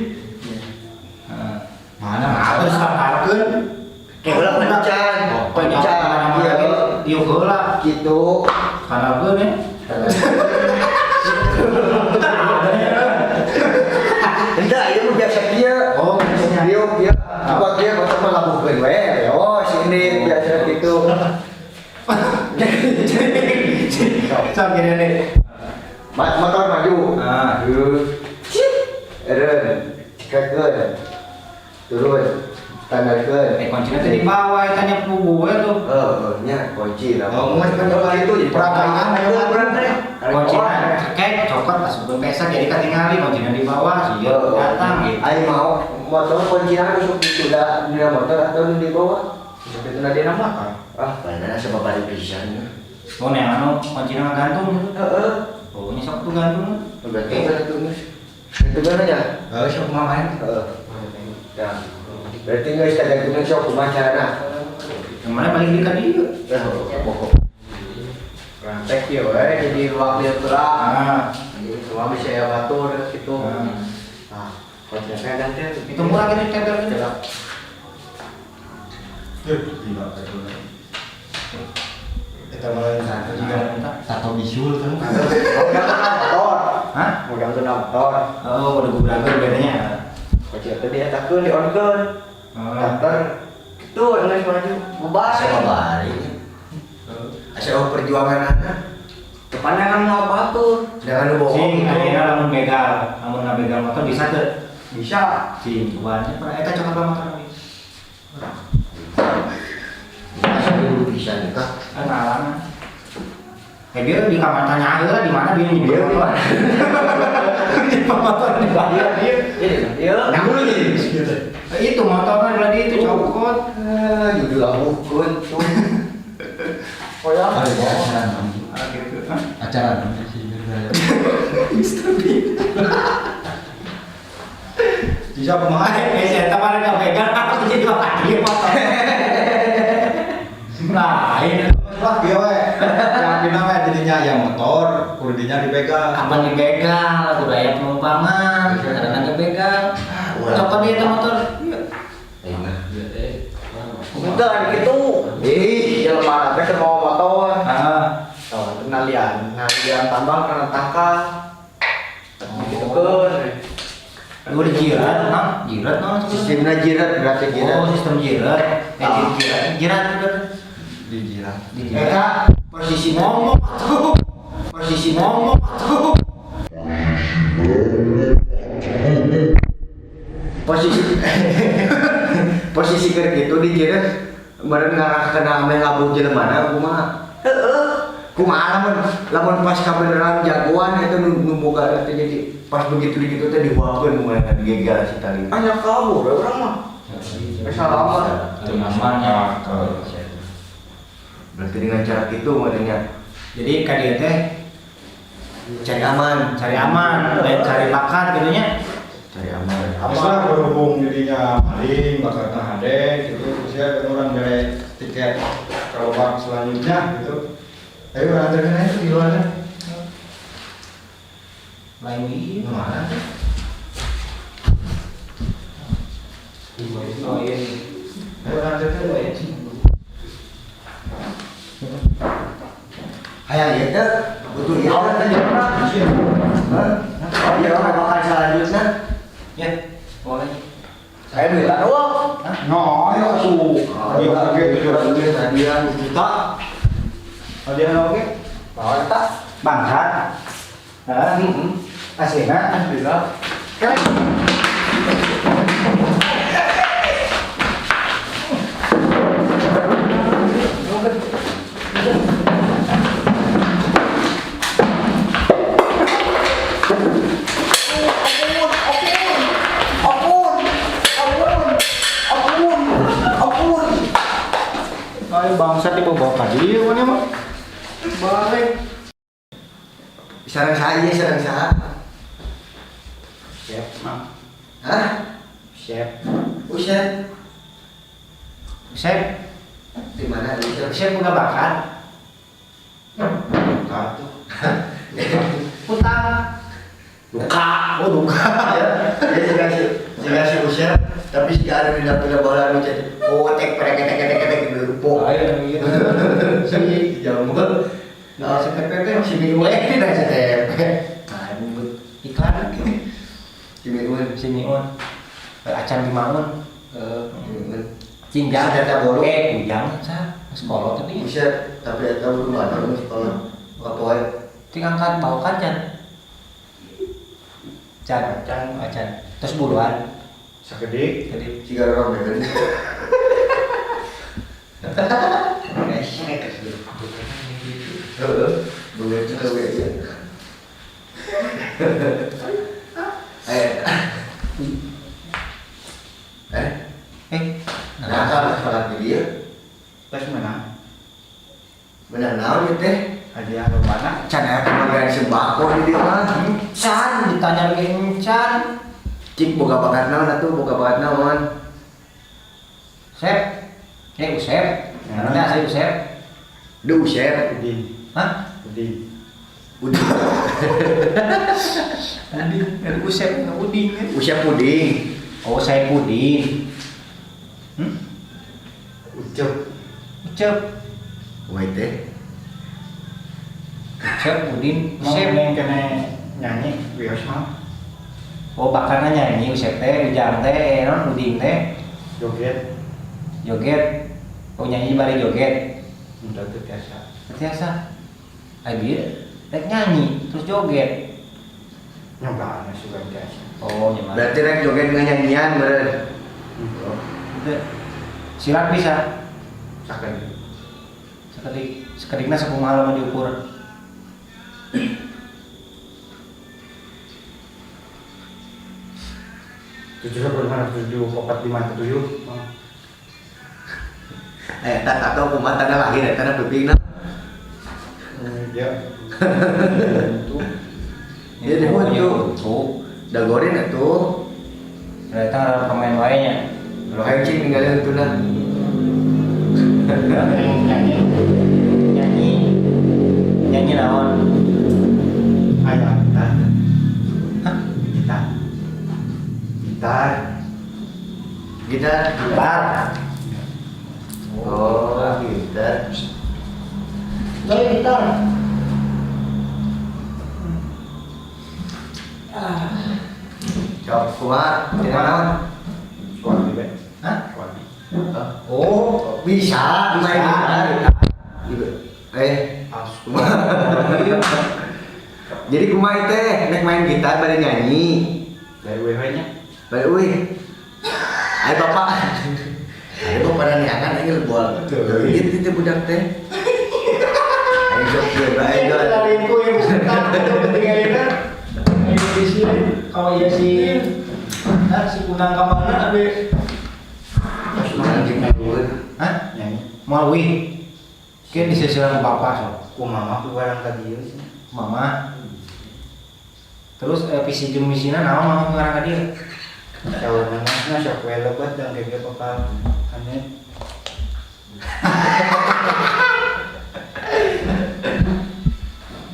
Mana Terus samparkeun. kayak ulah kencan, kencan, Iya, iya, diuk heula. gitu. Kanalkeun ya. Enggak, ieu mah biasa kieu. Oh, biasanya. Diuk kieu. Coba kieu motor mah labuhkeun we. Oh, sini biasa gitu. Sok gini nih. Motor maju. Ah. Cip. Eren. Cikekeun. Turun. Standarkeun. Eh kuncinya tadi di bawah eta nya pugu we tuh. Heeh, nya kunci lah. Oh, mun kan itu Gitu, peragaan Itu ayo urang teh. Kuncinya cekek cokot asupkeun pesa jadi katingali kuncinya di bawah sieun datang gitu. Aing mau motor kuncinya usuk ditunda di motor atau di bawah. Usuk ditunda di motor. Ah, bener sebab bari pisan. Oh, nih anu kuncinya gantung gitu. Heeh. Oh, ini sok tuh gantung. Gantung kan itu geus. Itu kan aja. Heeh, sok kumaha main. Heeh. Ya. Berarti geus tagantungna sok kumaha carana. Yang mana paling dekat dieu? Pokok. Praktek ya we jadi wakil gerak. Ah. Jadi semua bisa ya batur gitu. Nah, kuncinya ganti. Itu murah gitu tempel gitu. Gila Kita mulai satu juga tato bisul kan. Udah kena motor. Hah? Udah kena motor. Oh, udah gubrakeun bedanya. Kunci teh dietakeun di-onkeun. Daftar itu geus maju. Bubar. Sababari. Asa perjuangan anak. Kepanjangan mau batur. Jangan lu bohong. Sing, ayeuna lamun begal, lamun ngabegal motor bisa teu? Bisa. Sing, cobaan pernah eta cokot motor abi. Asa dulu bisa nikah. Pengalaman. Eh dia di kamar tanya heula di mana dia Dia di mana? Di motor di mana dia? Iya. Nah, dulu jadi gitu. Itu motornya berarti itu cokot. Judul abukeun tuh. Oh ya. Gitu. Acara sih Mister Bean. Bisa kumaha? Eh, saya mah enggak pegang aku jadi lagi motor. Nah, ini lah dia we. Yang dina we jadinya yang motor, kudunya dipegang. Kapan dibegal? Kudu aya penumpangan, kadang-kadang dibegal. Cokot dia teh motor. Iya. Bukan gitu. Ih, jelema teh keur mawa motor. Heeh. Tah, nalian, nalian tambang kana tangkal. Gitu keun. Lu dijirat, nah, jirat nah. Sistemnya jirat berarti jirat. Oh, sistem jirat. Eh, jirat itu. Dijirat. Dijirat. Eta posisi ngomong tuh. Posisi ngomong tuh. Posisi posisi keur kitu dijirat meureun ngarah kana ame ngabung jelema kumaha? Heeh. Kumaha lamun lamun pas kabeneran jagoan eta nu boga teh jadi pas begitu digitu teh dihuapkeun kumaha digegal si tali. Anya kabur we urang mah. Salaman. Itu namanya. Berarti dengan cara itu makanya. Jadi ka dieu teh cari aman, lain cari bakat gitu nya. Cari aman. Aman berhubung jadinya maling, bakatna hade gitu. Terus ya orang bere tiket ke lubang selanjutnya gitu. Ayo antarkan aja di luarnya. Lain ieu. Mana tuh? Oh iya. Ayo antarkan aja. Hayang ieu teh butuh ieu teh jelema. Hah? Iya, bakal selanjutnya. Ya, boleh. Saya duit doang. Nah, ayo atuh. Iya, oke 700 hadiah juta. Hadiah oke. Bawa eta. Bangsat. Heeh. Aslina. Aslina. Kan. Ayo bangsat dibawa ka dieu mana mah. Balik. Sareng saha ieu sareng saha? Chef, Mang. Hah? Chef. Usep. Chef. Di mana Usep? Chef boga bakat. Satu. Utang. Duka. Oh, duka. Ya, dia siga si Usep, tapi siga ada di dapil bola nu jadi kotek perek ketek ketek ketek gitu rupo. Ayo gitu. Si jamur. Nah, STP teh si Miun nah STP. Nah, buat iklan Si Miun. Si Miun. Acan dimangun. Heeh, Miun. Cinjang Eta bolu. Ujang sah sekolah tapi Usep, tapi eta belum ada sekolah. Kapoe. Ting angkat bau kan Can. Can, can, acan. Terus buruan. Sakedik. Jadi Siga orang bener. Heeh, bener juga we. Eh. Eh, Eh, nah kalau sholat di dia Tes menang. bener naon ieu teh? Hadiah lombana. Can aya pembagian sembako di dia mah. Encan ditanya lagi encan. Cik boga bakat naon atuh, boga bakat naon? Sep. Eh, Usep. Namanya asli Usep. Duh, Usep. Udin. Hah? Udin. Uding. Udin, dari Usep, Udin. Usep puding. Oh, saya Pudin. Hmm? Ucup. Ucep. Kumaha teh? Ucep, Udin, Mau Usep. neng kene nyanyi wios mah. Oh, bakarnya nyanyi Usep teh, Ujang teh, eh, non Udin teh, Joget. Joget. Oh, nyanyi bari joget. Udah tuh biasa. Biasa. Ai bieu rek nyanyi terus joget. Nyobaan suka biasa. Oh, nyoba. Berarti rek joget nyanyian meureun. Itu silat bisa. Sakedik. Sekedik, sekedikna sakumaha lamun diukur. Tujuh lima tujuh empat lima tujuh. Eh, tak atau kumaha tanda lahir eta na pipingna. Ya. Itu. Iya, di huntu. Tuh. Dagorin atuh. Ternyata ada pemain wae nya. Hayang cing ninggalin huntuna. Nyanyi. Nyanyi. Nyanyi naon? Ayo gitar. Hah? Gitar. Gitar. Gitar. Gitar. Oh, gitar. Coy gitar. Cok, kumaha? Tina naon? Suami be. Hah? Suami. Oh, bisa main gitar. Eh, jadi kumaha teh nek main gitar bari nyanyi. Dari WW nya. Bari euy. Ayo bapak. Ayo bapak pada neangan aing boal. Gitu teh budak teh. Ayo sok geus bae Iya, lariku yang bukan ketinggalan. Ayo di sini. Kalau iya si nah, si Kunang kemana tapi Hah? Nyanyi. Mau wih. Kan disesilan bapak so. Ku mama ku barang ka dieu sih. Mama. Terus visi jeung misina naon mama ngarang ka dieu? Saurna mah sok we lebat dan gege bakal aneh.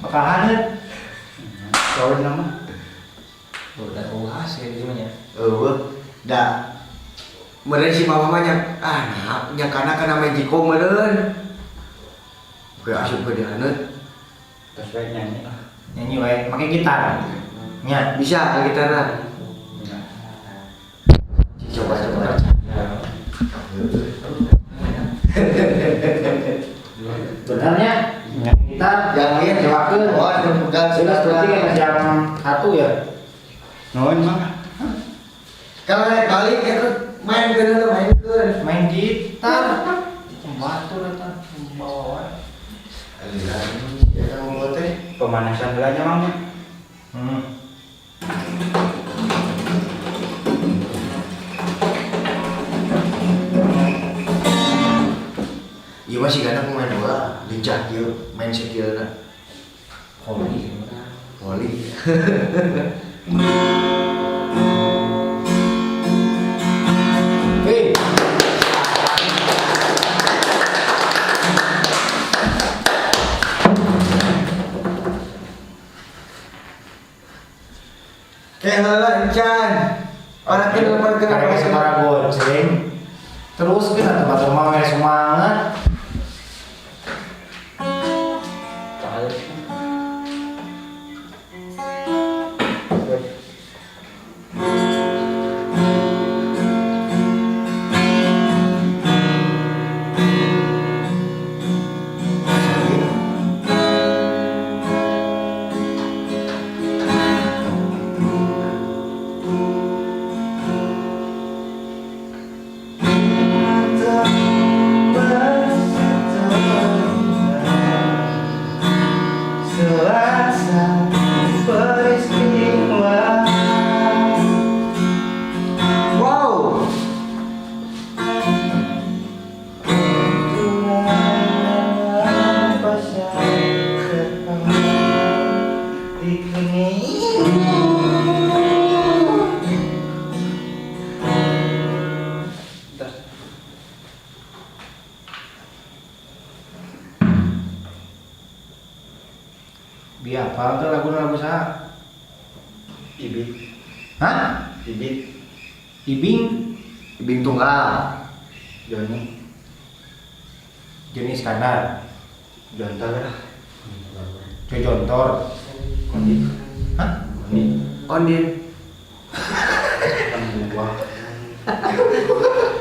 Bakal haneut. Saurna mah Udah uas ya gimana ya? Eueuh, da meureun si mama mah nya ah nah nyangkana kana magicom meureun. Kayak asup ke dihaneut. terus we nyanyi lah. Nyanyi wae, make gitar. Nya. Bisa ke gitarna. Coba coba. Benernya gitar Yang ini Cobakeun. Oh, ada pegang Jelas berarti kan jam 1 ya. Nuhun mah. Kalau naik balik ya tuh main keun main keun. Main gitar. Batur eta bawa wae. Aliran ya kamu teh. Pemanasan heula nya mah. Hmm. Iya masih gana pemain bola, lincah kieu, main skillna. Hobi. Voli. Hei. Kayak heula encan. Parakeun lemparkeun Karek sabaraha gonceng. Terus kita tempat rumah mere semangat. Teman Bi apal teh lagu-lagu saha? Ibit. Hah? Ibit. Ibing. Ibing tunggal. Joni. Joni Iskandar. Jontor lah. Jojontor. Kondit. Hah? Kondit. Ondin. Kan buah.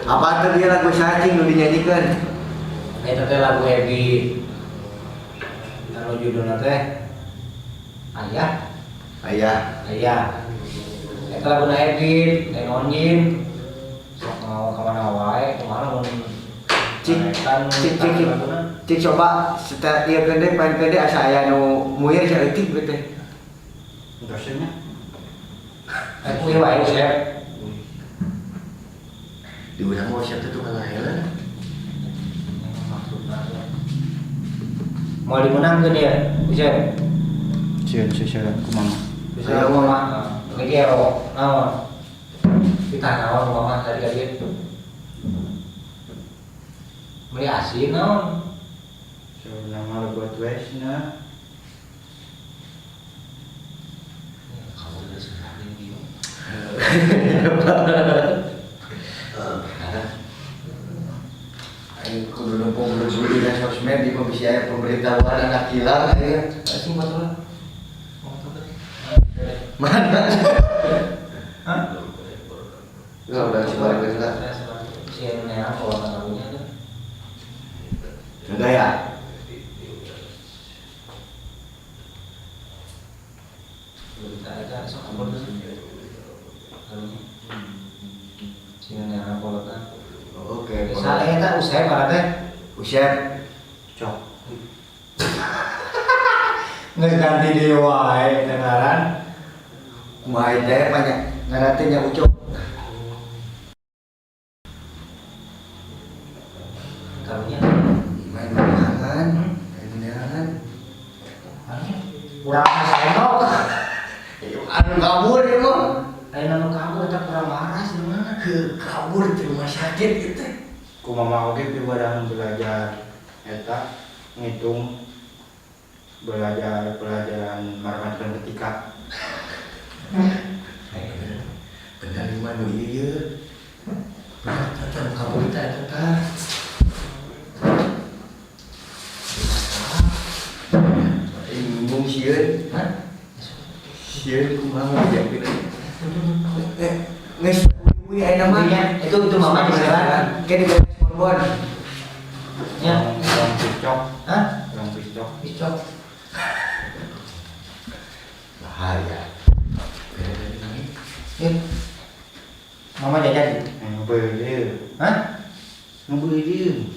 Apa tuh dia lagu cacing nu dinyanyikan? Eta teh lagu Ebi. Anu judulna teh Ayah. Ayah. Ayah. Eta laguna Ebi, lain Onjin. Sok mau ka mana wae, kumaha mun Cik, kan cik, cik, cik. Cik coba setel ieu keun deui, main keun deui asa aya nu muir saeutik we teh. Dosennya. Aku ieu wae Usep. Di urang mah Usep teh tukang ngaheula. Maksudna mau dimenangkeun ya, Usep. Sieun sieun kumaha. Bisa mama. Lagi ero, naon? Kita naon mama tadi ka dieu. Beli asin naon? Sebenarnya buat wesna. Kamu udah sekali gitu. Aing kudu nempo kudu dina sosmed di mah bisi aya pemberitahuan anak hilang aya. Asing motor. Mana? Hah? Enggak udah sebarang geus lah. Si neang kalau lagunya tuh. Enggak ya? Berita aja sok kabur tuh. Lagunya. Si neang kalau kan. Oke. Salah eta Usep para teh. Usep. Cok. Geus ganti deui wae teh ngaran. Kumaha teh banyak ngaran teh nya Ucok. Karunya main makan, main neangan. Kurang sendok. Anu kabur ieu mah. Lain anu kabur eta kurang waras di mana? Ke kabur di rumah sakit gitu. Kumaha oge piwarang belajar eta ngitung belajar pelajaran matematika ketika. Bener ieu mah nu ieu. Bener eta nu kabur teh eta tah. Bingung sieun. Hah? Sieun kumaha ngajakeun. Geus uy ayeuna mah. Itu mama di jalan. Kayak di beres bonbon. Ya. Orang picok. Hah? Orang picok. Picok. Bahaya. Ya. Mama jajan. Ngebeuli. Hah? Ngebeuli.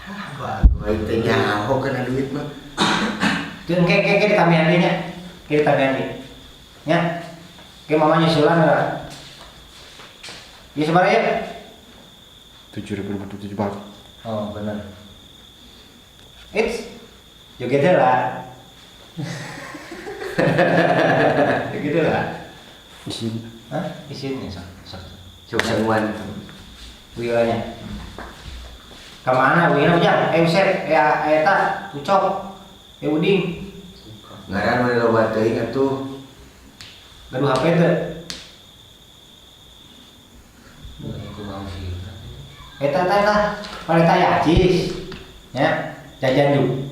Ah, bagus teh nyaho kana duit mah. Tuh engke engke ditambahan deui nya. Engke ditambahan deui. Nya. Engke mama nyusulan lah. Ieu sabaraha ya? 7.057 bang. Oh, benar. Eits. Joget heula. Joget heula. Isin. Hah? Isin ya, sok. Sok. Sok sanguan. Wilayahnya. Ka mana wina ujang? Usep, eta, Ucok, Uding. Ngaran mun loba teuing atuh. Gaduh HP teu? Eta eta eta, pareta ya cis. Ya, jajan yuk.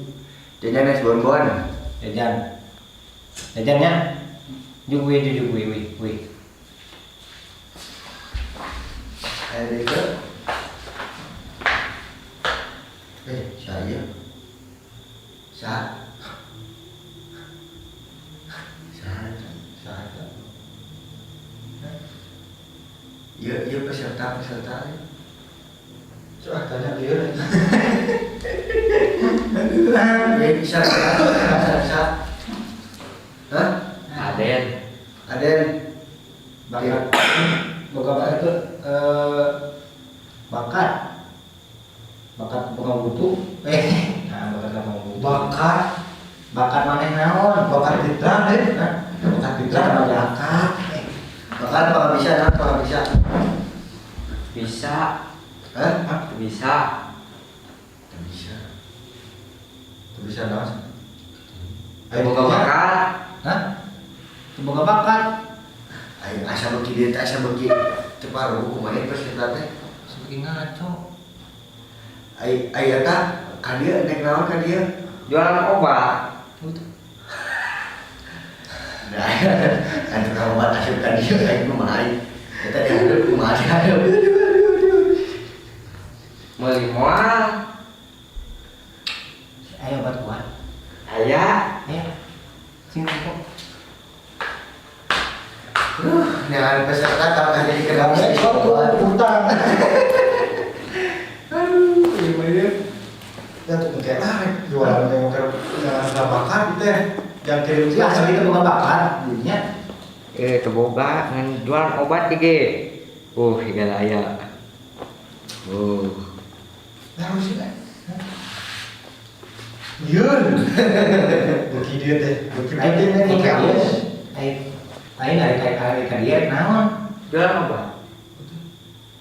Jajan es bonbon. Jajan. Jajannya. Juk we juk we we we. Ada itu. Saya. Sa. Sa. Sa. Iya, iya peserta peserta. Coba tanya dia. Ya bisa, bisa, bisa. Hah? Aden. Aden. Bakat. Boga bakat itu bakat. Bakat boga butuh. Nah, bakat boga butuh. Bakat. Bakat maneh naon? Bakat fitra deh. Hah? Bakat fitra. Bakat. Bakat apa bisa? Apa bisa? Bisa. Hah? Bisa. Bisa. Bisa naon? Ayo Boga bakat. Hah? Teu boga bakat. Ayo asa beuki dieu teh asa beuki teu paruh kumaha peserta teh. Sebeuki ngaco. Ai aya ta ka dieu nek naon ka dieu? Jualan obat. Gitu. Nah, kan tukang obat asup ka dieu aing kumaha aing. Eta dihareup kumaha dihareup. Meuli moal. Ayo obat kuat. Aya. Ayo. Sing kok. Jangan peserta kalau nggak jadi kena Kamu sok utang. Aduh, iya mah ieu. Ya tuh kayak ah jualan teh mau jangan bakat gitu ya. Jangan kirim Si asli itu boga bakat dunia. Eh, teu boga ngan jualan obat ge. Higala aya. Oh. Harus sih. Yeun. Beuki dieu teh, beuki penting teh Ayo, beuki halus. ayo, ayo narik kayak kayak dia naon? Jualan obat.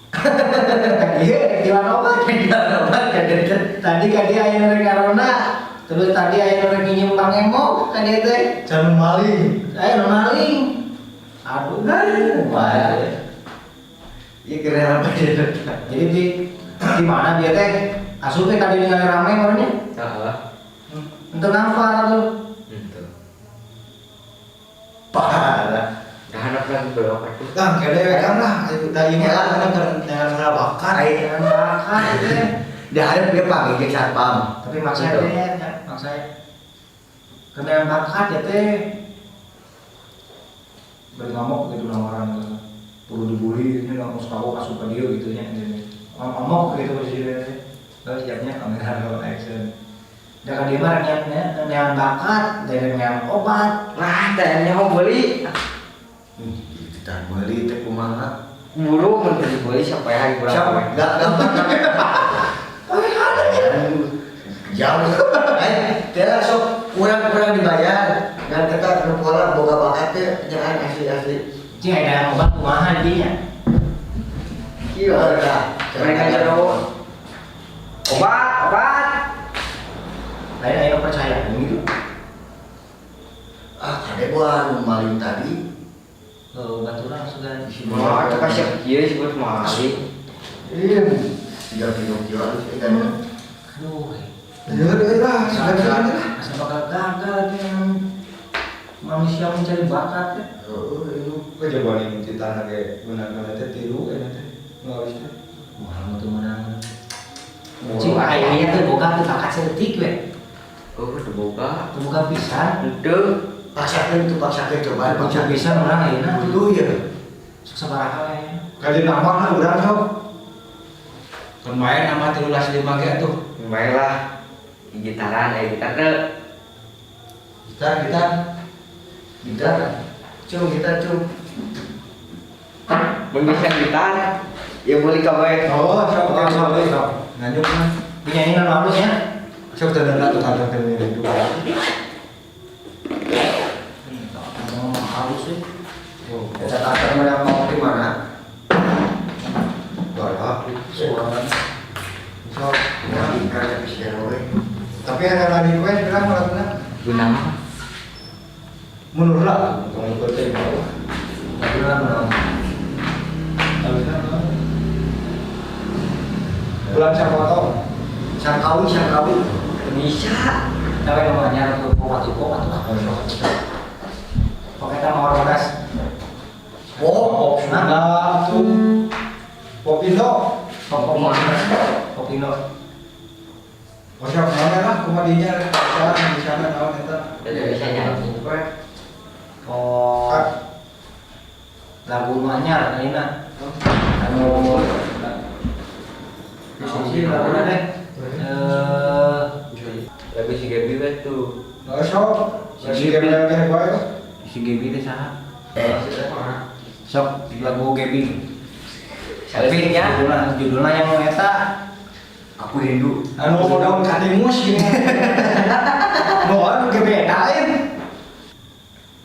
Ka dia jualan obat. Jualan obat ka dieu. Tadi ka dia aya nu rek ngaronda, terus tadi aya nu rek nginjem Bang Emo ka dia teh. Jangan maling. Aya nu maling. Aduh, wah. Iya keren apa dia? Jadi di mana dia teh? Asup teh tadi ningali rame orangnya. Heeh. Untuk nafar tuh. Henteu. Parah. Dahanap lagi belok atuh. Kang, kede we Kang lah. Ayo da ieu mah kan jangan salah bakat. Aing Jangan bakat teh. dihareup dia panggil jeung satpam. Tapi maksa teh ya, maksa. Kena bakat ya teh. Beri ngamuk gitu sama orang gitu. Perlu dibully ini nggak mau tahu asup ke dia gitu nya. Ngomong gitu posisi dia teh. Lalu siapnya kamera roll action. Jangan dia mah yang bakat, dan yang obat. Lah, teh nyaho beuli. Kita meuli teh kumaha? Buru mun teu dibeli sampai hari urang. Siapa? Enggak gampang. Jauh. Eh, teh sok kurang-kurang dibayar. Dan kita nu pola boga bakat teh jangan asli-asli. Cing ada yang obat kumaha dia. Kieu Dah. mereka jero. Obat, obat. Lain ayo percaya gitu. Ah, kade gua nu maling tadi. Oh, baturan sudah di sini. Wah, itu kasih kieu sih buat maling. Iya. Tiga Pinocchio halus eta. Aduh, Ya udah lah, sudah sudah lah. asa bakal gagal yang manusia mencari bakat ya. Heeh, itu. Kok jagoan yang di tanah ge benar-benar teh tilu eh teh. Nu halus teh. Wah, mau tuh menang. Cing, aing teh boga teu bakat seeutik we. Oh, teu boga. Teu boga pisan. Henteu. Paksakeun tuh paksakeun coba Paksa paksakeun. pisan urang ayeuna. Butuh ya. Sok sabaraha we. Kali nambah lah urang sok. Kan main sama 13 lima ge atuh. Main lah. Gitaran, eh gitar teu. Gitar, gitar. Gitar. Cung, gitar, cung. Mun bisa gitar, ya boleh kabeh. Oh, sok sok sok sok. Nganjuk mah. Penyanyi nu halus ya. Sok teu denda tuh kantor teh juga. Oh, halus sih. Eta kantor menang mau di mana? Suara. Suara. Sok. Ya, ikan tapi sia we. Tapi ada lagi request bilang laguna. Guna apa? Mundur lah. Tong ikut teh. Laguna naon? Halusnya naon? Bulan Sakoto. Sangkawi, sangkawi. Bisa. Tapi namanya tuh pok atuh pok atuh. Pokoknya mau bodas. Pop, Pop Sunda tuh. Pop Indo. Pop pop pop pop Indo. Oh siap naon lah kumaha dinya bisa di sana naon eta. Tidak bisa nyanyi. Oh, lagu nu anyar ayeuna. Anu sih laguna teh. Eh, Lagu si Gaby we tuh. Oh sok. Si Gabriel teh wae. Si Gaby teh saha? Eh, sok lagu Gaby. Tapi nya Judulna judulna yang eta aku rindu. Anu daun katimus gini. Nu anu ge bedain.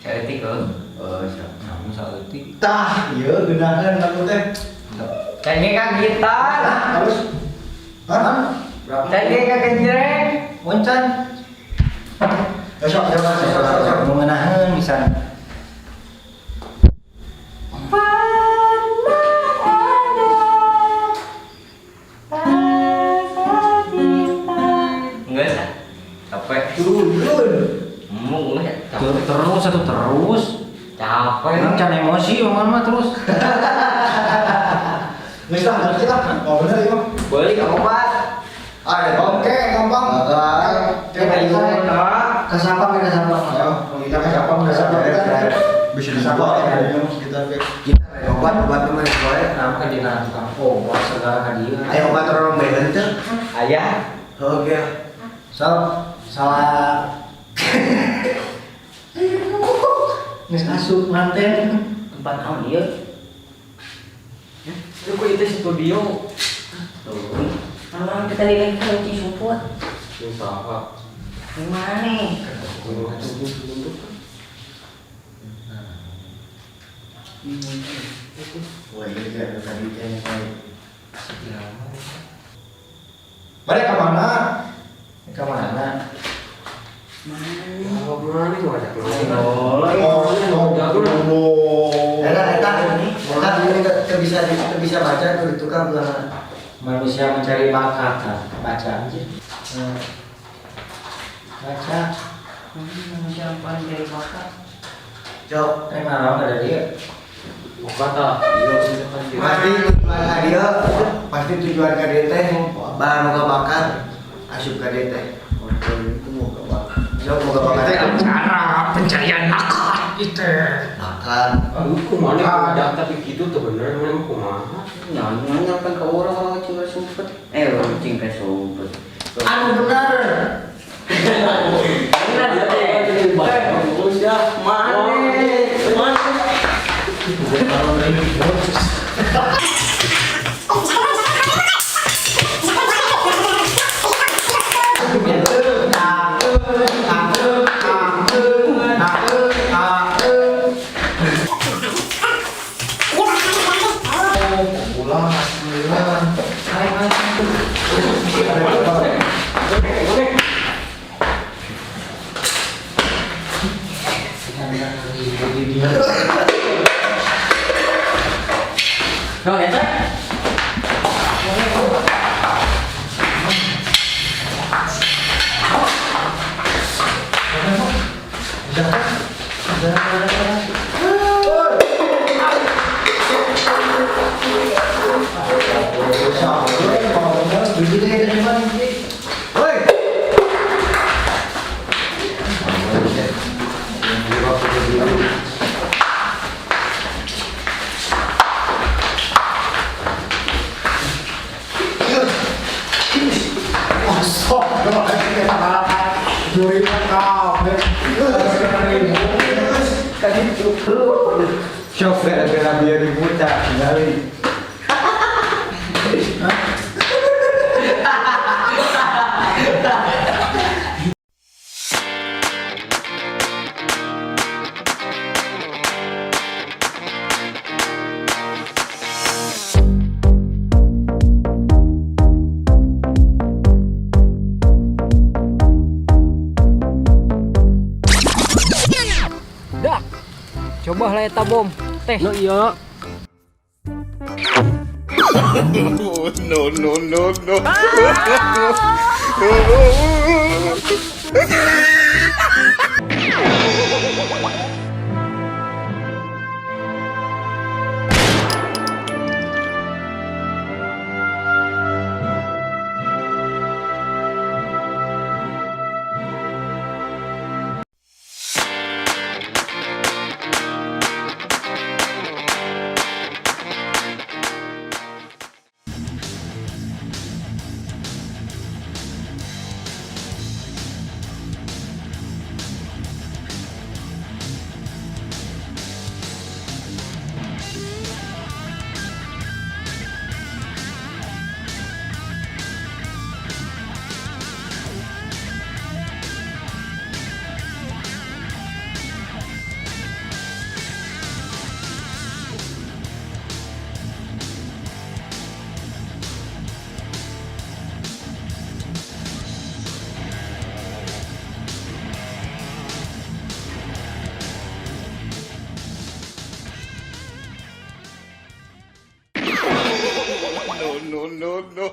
Saeutik heuh. Oh, siap. Nah, saeutik. Tah, ieu geunaheun lagu teh. Cengeng ka gitar. Halus. Hah? Berapa? Cengeng ka genjreng. Oncan. Ya sok, sok, sok, sok, sok. Mau ngenaheun misalnya. Enggak sah. Capek. Turun. Mau enggak capek. Terus satu terus. Capek. Emang can emosi omongan mah terus. Geus lah, ngerti lah. Oh bener ieu mah. Beli obat. Ada Oke, gampang. Kasapam ya kasapam. Ayo, kita kasapam, kasapam kita. Bisa disapa ya, kita Obat obat mah boleh. Kenapa dina tukang obat segala ka dieu. Ayo obat orang behen teh. Ayah. Oke. Sok salah. Geus asup manten. Tempat naon ieu? Lu kok itu studio? Tuh. Orang kita nilai kunci sumput. Usaha. Gimana nih? Wah, iya tadi teh Balik ke mana? Ke mana? Ngobrol nih ngajak Oh, Eta eta eta ini teu bisa teu bisa baca tuh di tukang belah. Manusia mencari bakat, kan? Baca aja. Baca. Manusia paling dari bakat. Jok. Malam ada dia. Buka ta. Iya, kan dia. Pasti tujuan ka dieu, pasti tujuan ka dieu teh bahan boga bakat asup ka dieu teh. Jok boga bakat. Cara pencarian bakat itu. Bakat. Lu kumaha udah tapi gitu tuh bener mana kumaha. Nyanyi kan ke orang orang cing sumpet. Eh, orang cing ke sumpet. Anu bener. Bener teh. Bagus ya. Mana? Mana? Pulang, alhamdulillah. Nah, eta. Woi. Sok gara-gara biar ribut tak tinggalin. Dah. Coba lah eta bom. Teh. No iya. No no no no. No, no, no.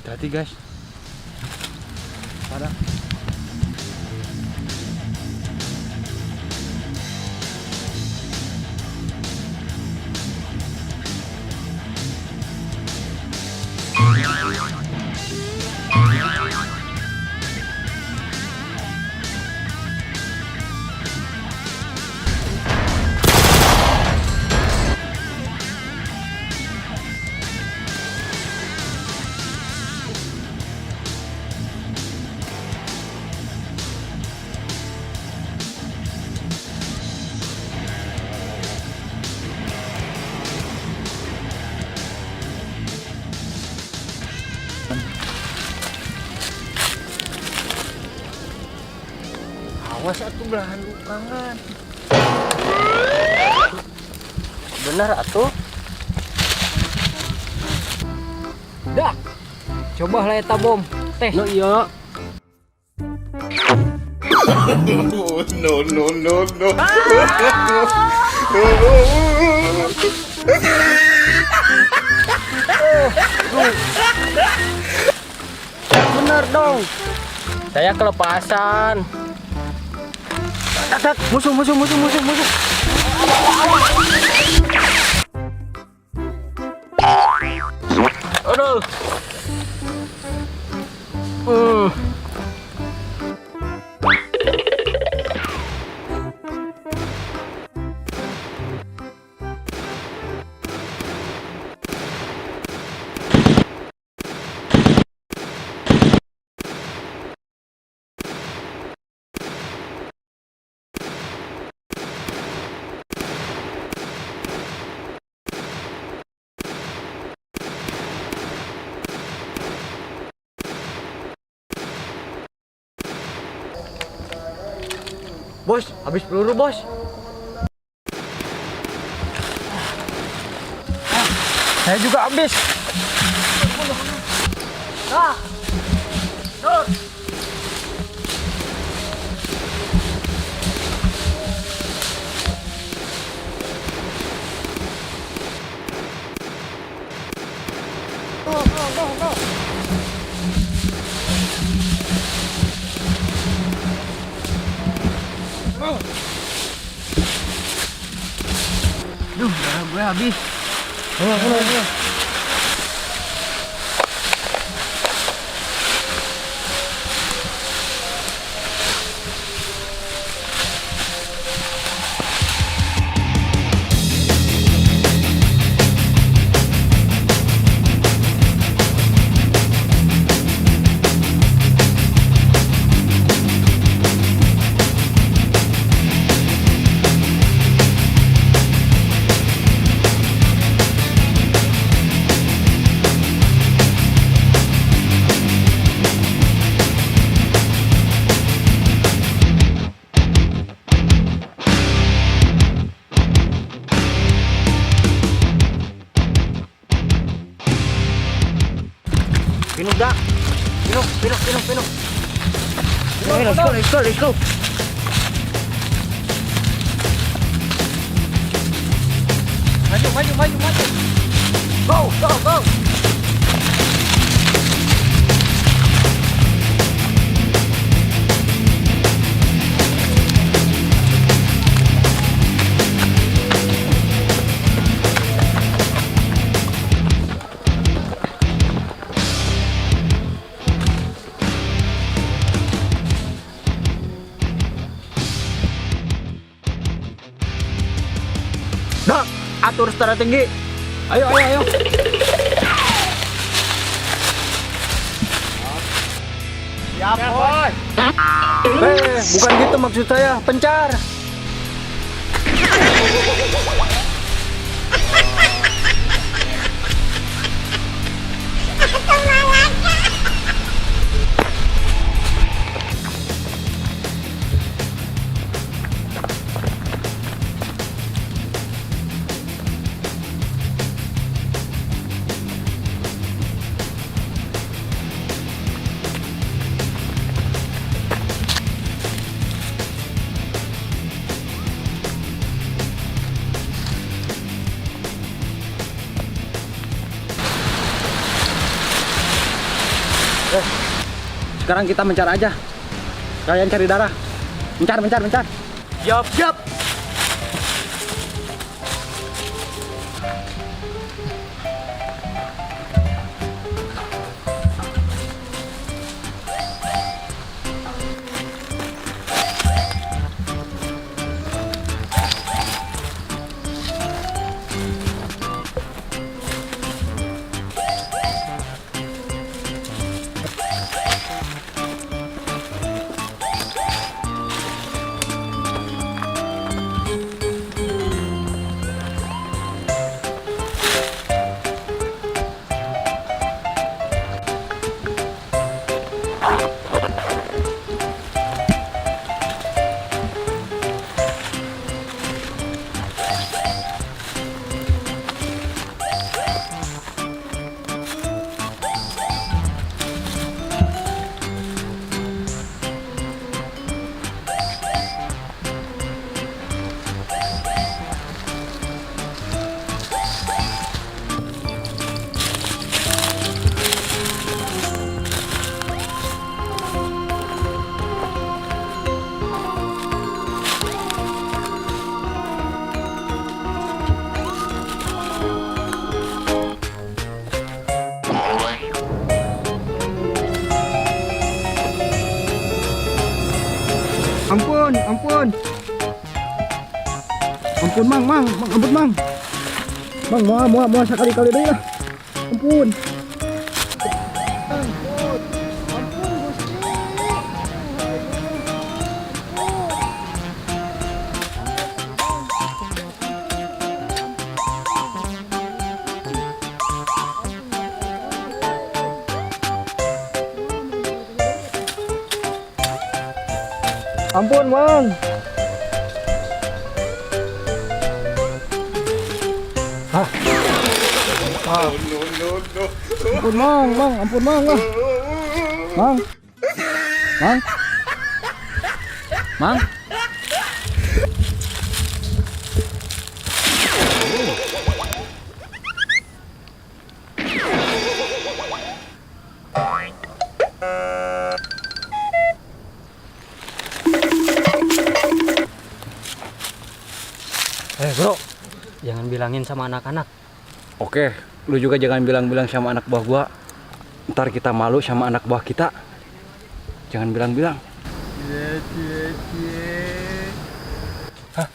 Hati-hati guys. Pada. Awas atuh belahan lukangan. Benar atuh. Dah. Coba lah eta bom. Teh. No iya. No, no, no, no. Benar dong. Saya kelepasan. Tak, musuh, musuh, musuh, musuh, musuh. Aduh. Bos, habis peluru bos. Saya juga habis. we habis. Ayo, ayo, ayo. Pinuk dah. Pinuk, pinuk, pinuk, pinuk. Ayo, let's go, let's go, let's go. Maju, maju, maju, maju. Go, go, go. Dak, atur strategi. Ayo, ayo, ayo. Siap, boy. Bukan gitu maksud saya, pencar. Sekarang kita mencar aja. Kalian cari darah. Mencar, mencar, mencar. Siap, siap. Ampun, ampun. Ampun, Mang, Mang, Mang, ampun, Mang. Mang, moal, moal, moal sekali-kali deui lah. Ampun. Ampun. Ampun, Gusti. Ampun, Mang. Hah? Ah. Ampun, Mang, Mang, ampun, Mang, Mang. Mang. Mang. Mang. Bro, Jangan bilangin sama anak-anak. Oke, lu juga jangan bilang-bilang sama anak buah gua. Ntar kita malu sama anak buah kita. Jangan bilang-bilang. Cie cie cie. Hah?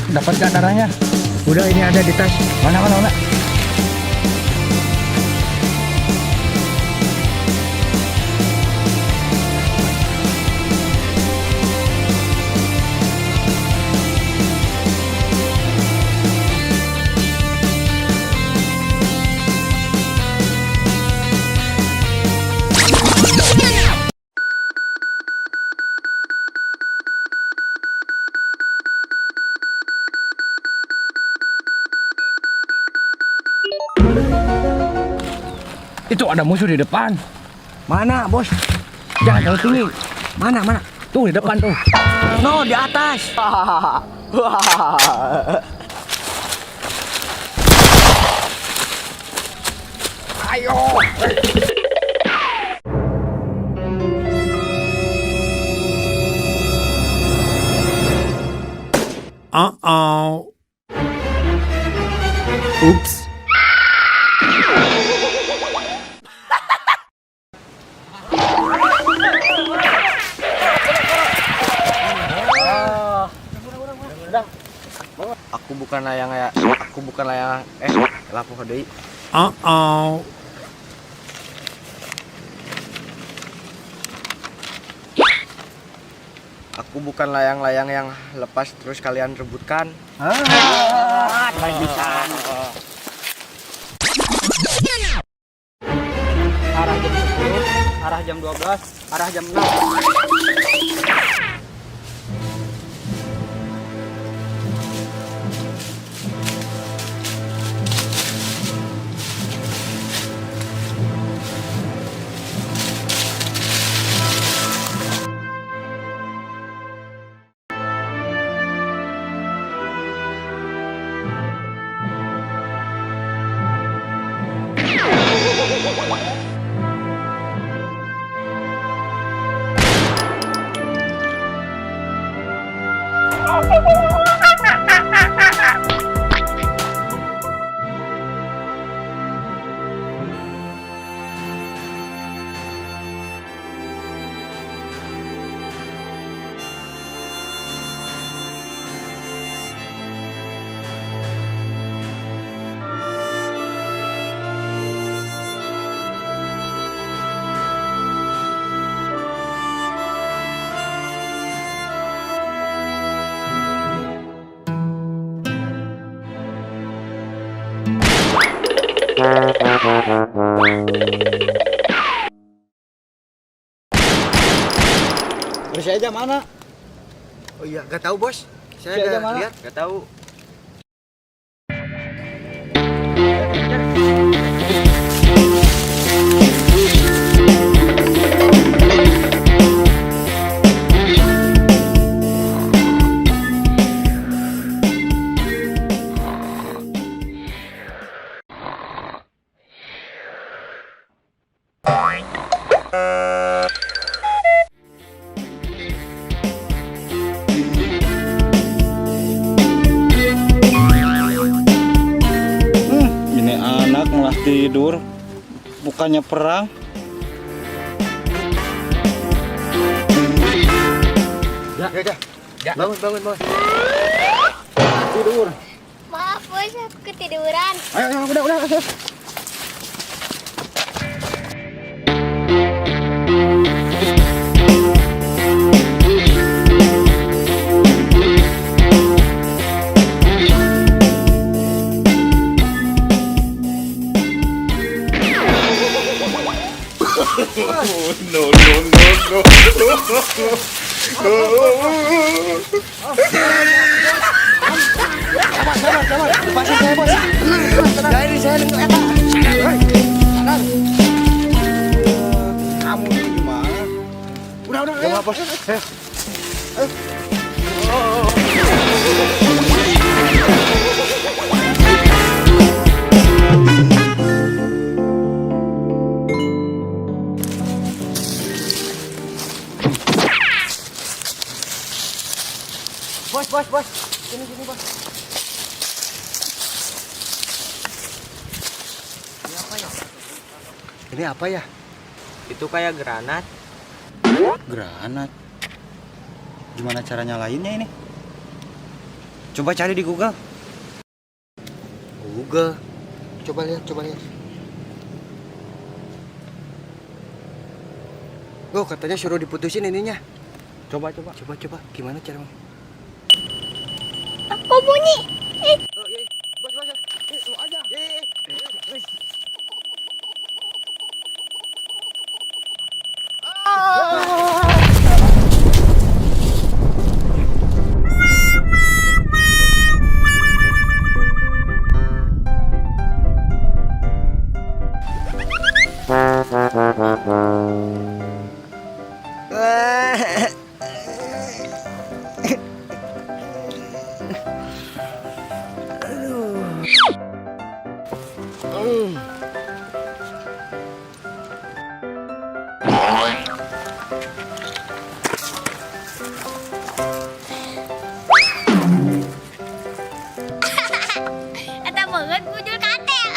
Dapat gak darahnya? Udah, ini ada di tas. Mana, mana, mana? Itu ada musuh di depan. Mana, Bos? Jangan terlalu tinggi. Mana, mana? Tuh di depan tuh. No, di atas. Ayo. Uh-oh. Oops. Aku bukan layang ya. Aku bukan layang. Lapo deui. Uh-oh. Aku bukan layang-layang yang lepas terus kalian rebutkan. Arah jam 10, arah jam 12, arah jam 6. Terus aja mana? Oh iya, gak tahu, Bos. Saya Si aja gak mana? lihat, gak tahu. Ini anak malah tidur, bukannya perang. Ya, ya. Bangun, bangun, bangun. Tidur. Maaf Bos, aku ketiduran. Ayo, ayo, udah, udah, udah. No, no, no, no. Sabar, sabar, sabar. Lepasin saya, bos. Dari saya dengan eta. Sadar. Kamu ini gimana? Udah, udah, ayo. Bos. Ayo. Bos, bos, bos. Sini, sini, bos. Ini apa ya? Ini apa ya? Itu kayak granat. Granat. Gimana cara nyalainnya ini? Coba cari di Google. Google. Coba lihat, coba lihat. Oh, katanya suruh diputusin ininya. Coba, coba. Coba, coba. Gimana cara? Kok bunyi? Oh, iya, iya. Bos, bos, lu aja. Iya, iya. Eta banget bujur katel.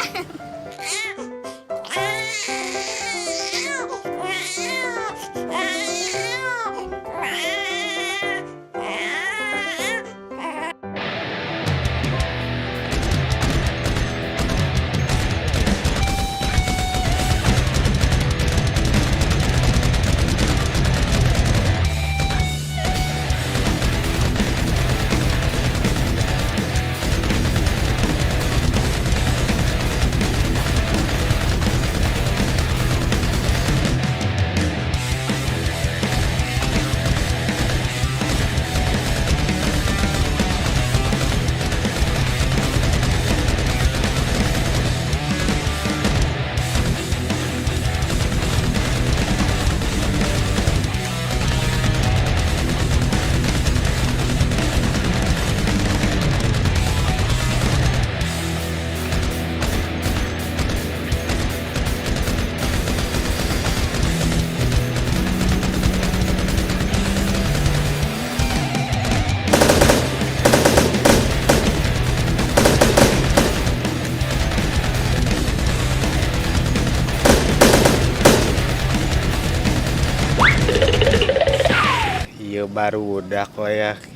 Iya baru udah koyak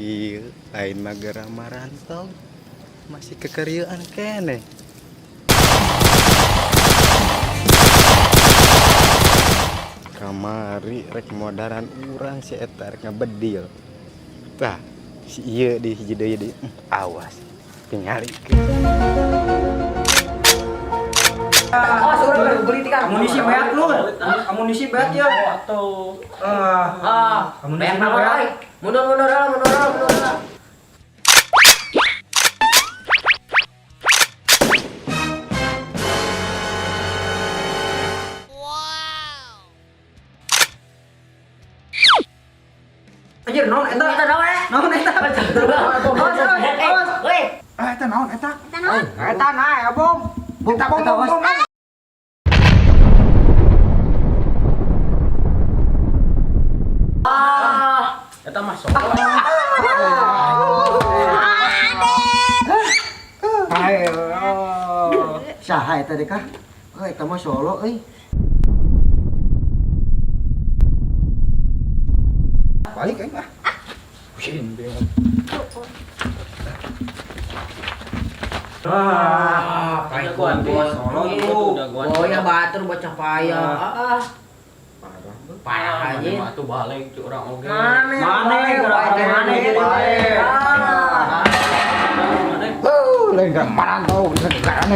lain mah geura marantog masih kekeriuan kene. Kamari rek modaran urang si eta rek ngebedil. Tah si ieu di hiji deui di awas tingali. Awas urang beli tiga amunisi beak lu. Amunisi beak ya. Atuh. Amunisi beak. Mundur mundur lah, mundur lah, mundur lah. Anjir, naon eta? Eta naon eh? Naon eta? Awas, awas. Weh, Ah, eta naon eta? Eta naon? Eta naon, bom. Eta bom, bom, bom. Eta mah solo. Ayo. Saha eta deh kah? Oh, eta mah solo euy. Balik aing ah. Pusing bingung. Ah, jagoan bos solo tuh. Oh ya batur bocah payah. Ah. Parah aja. Atuh balik cu urang oge. Mana? Mana? Ah. Lain geura marantog, bisa geura.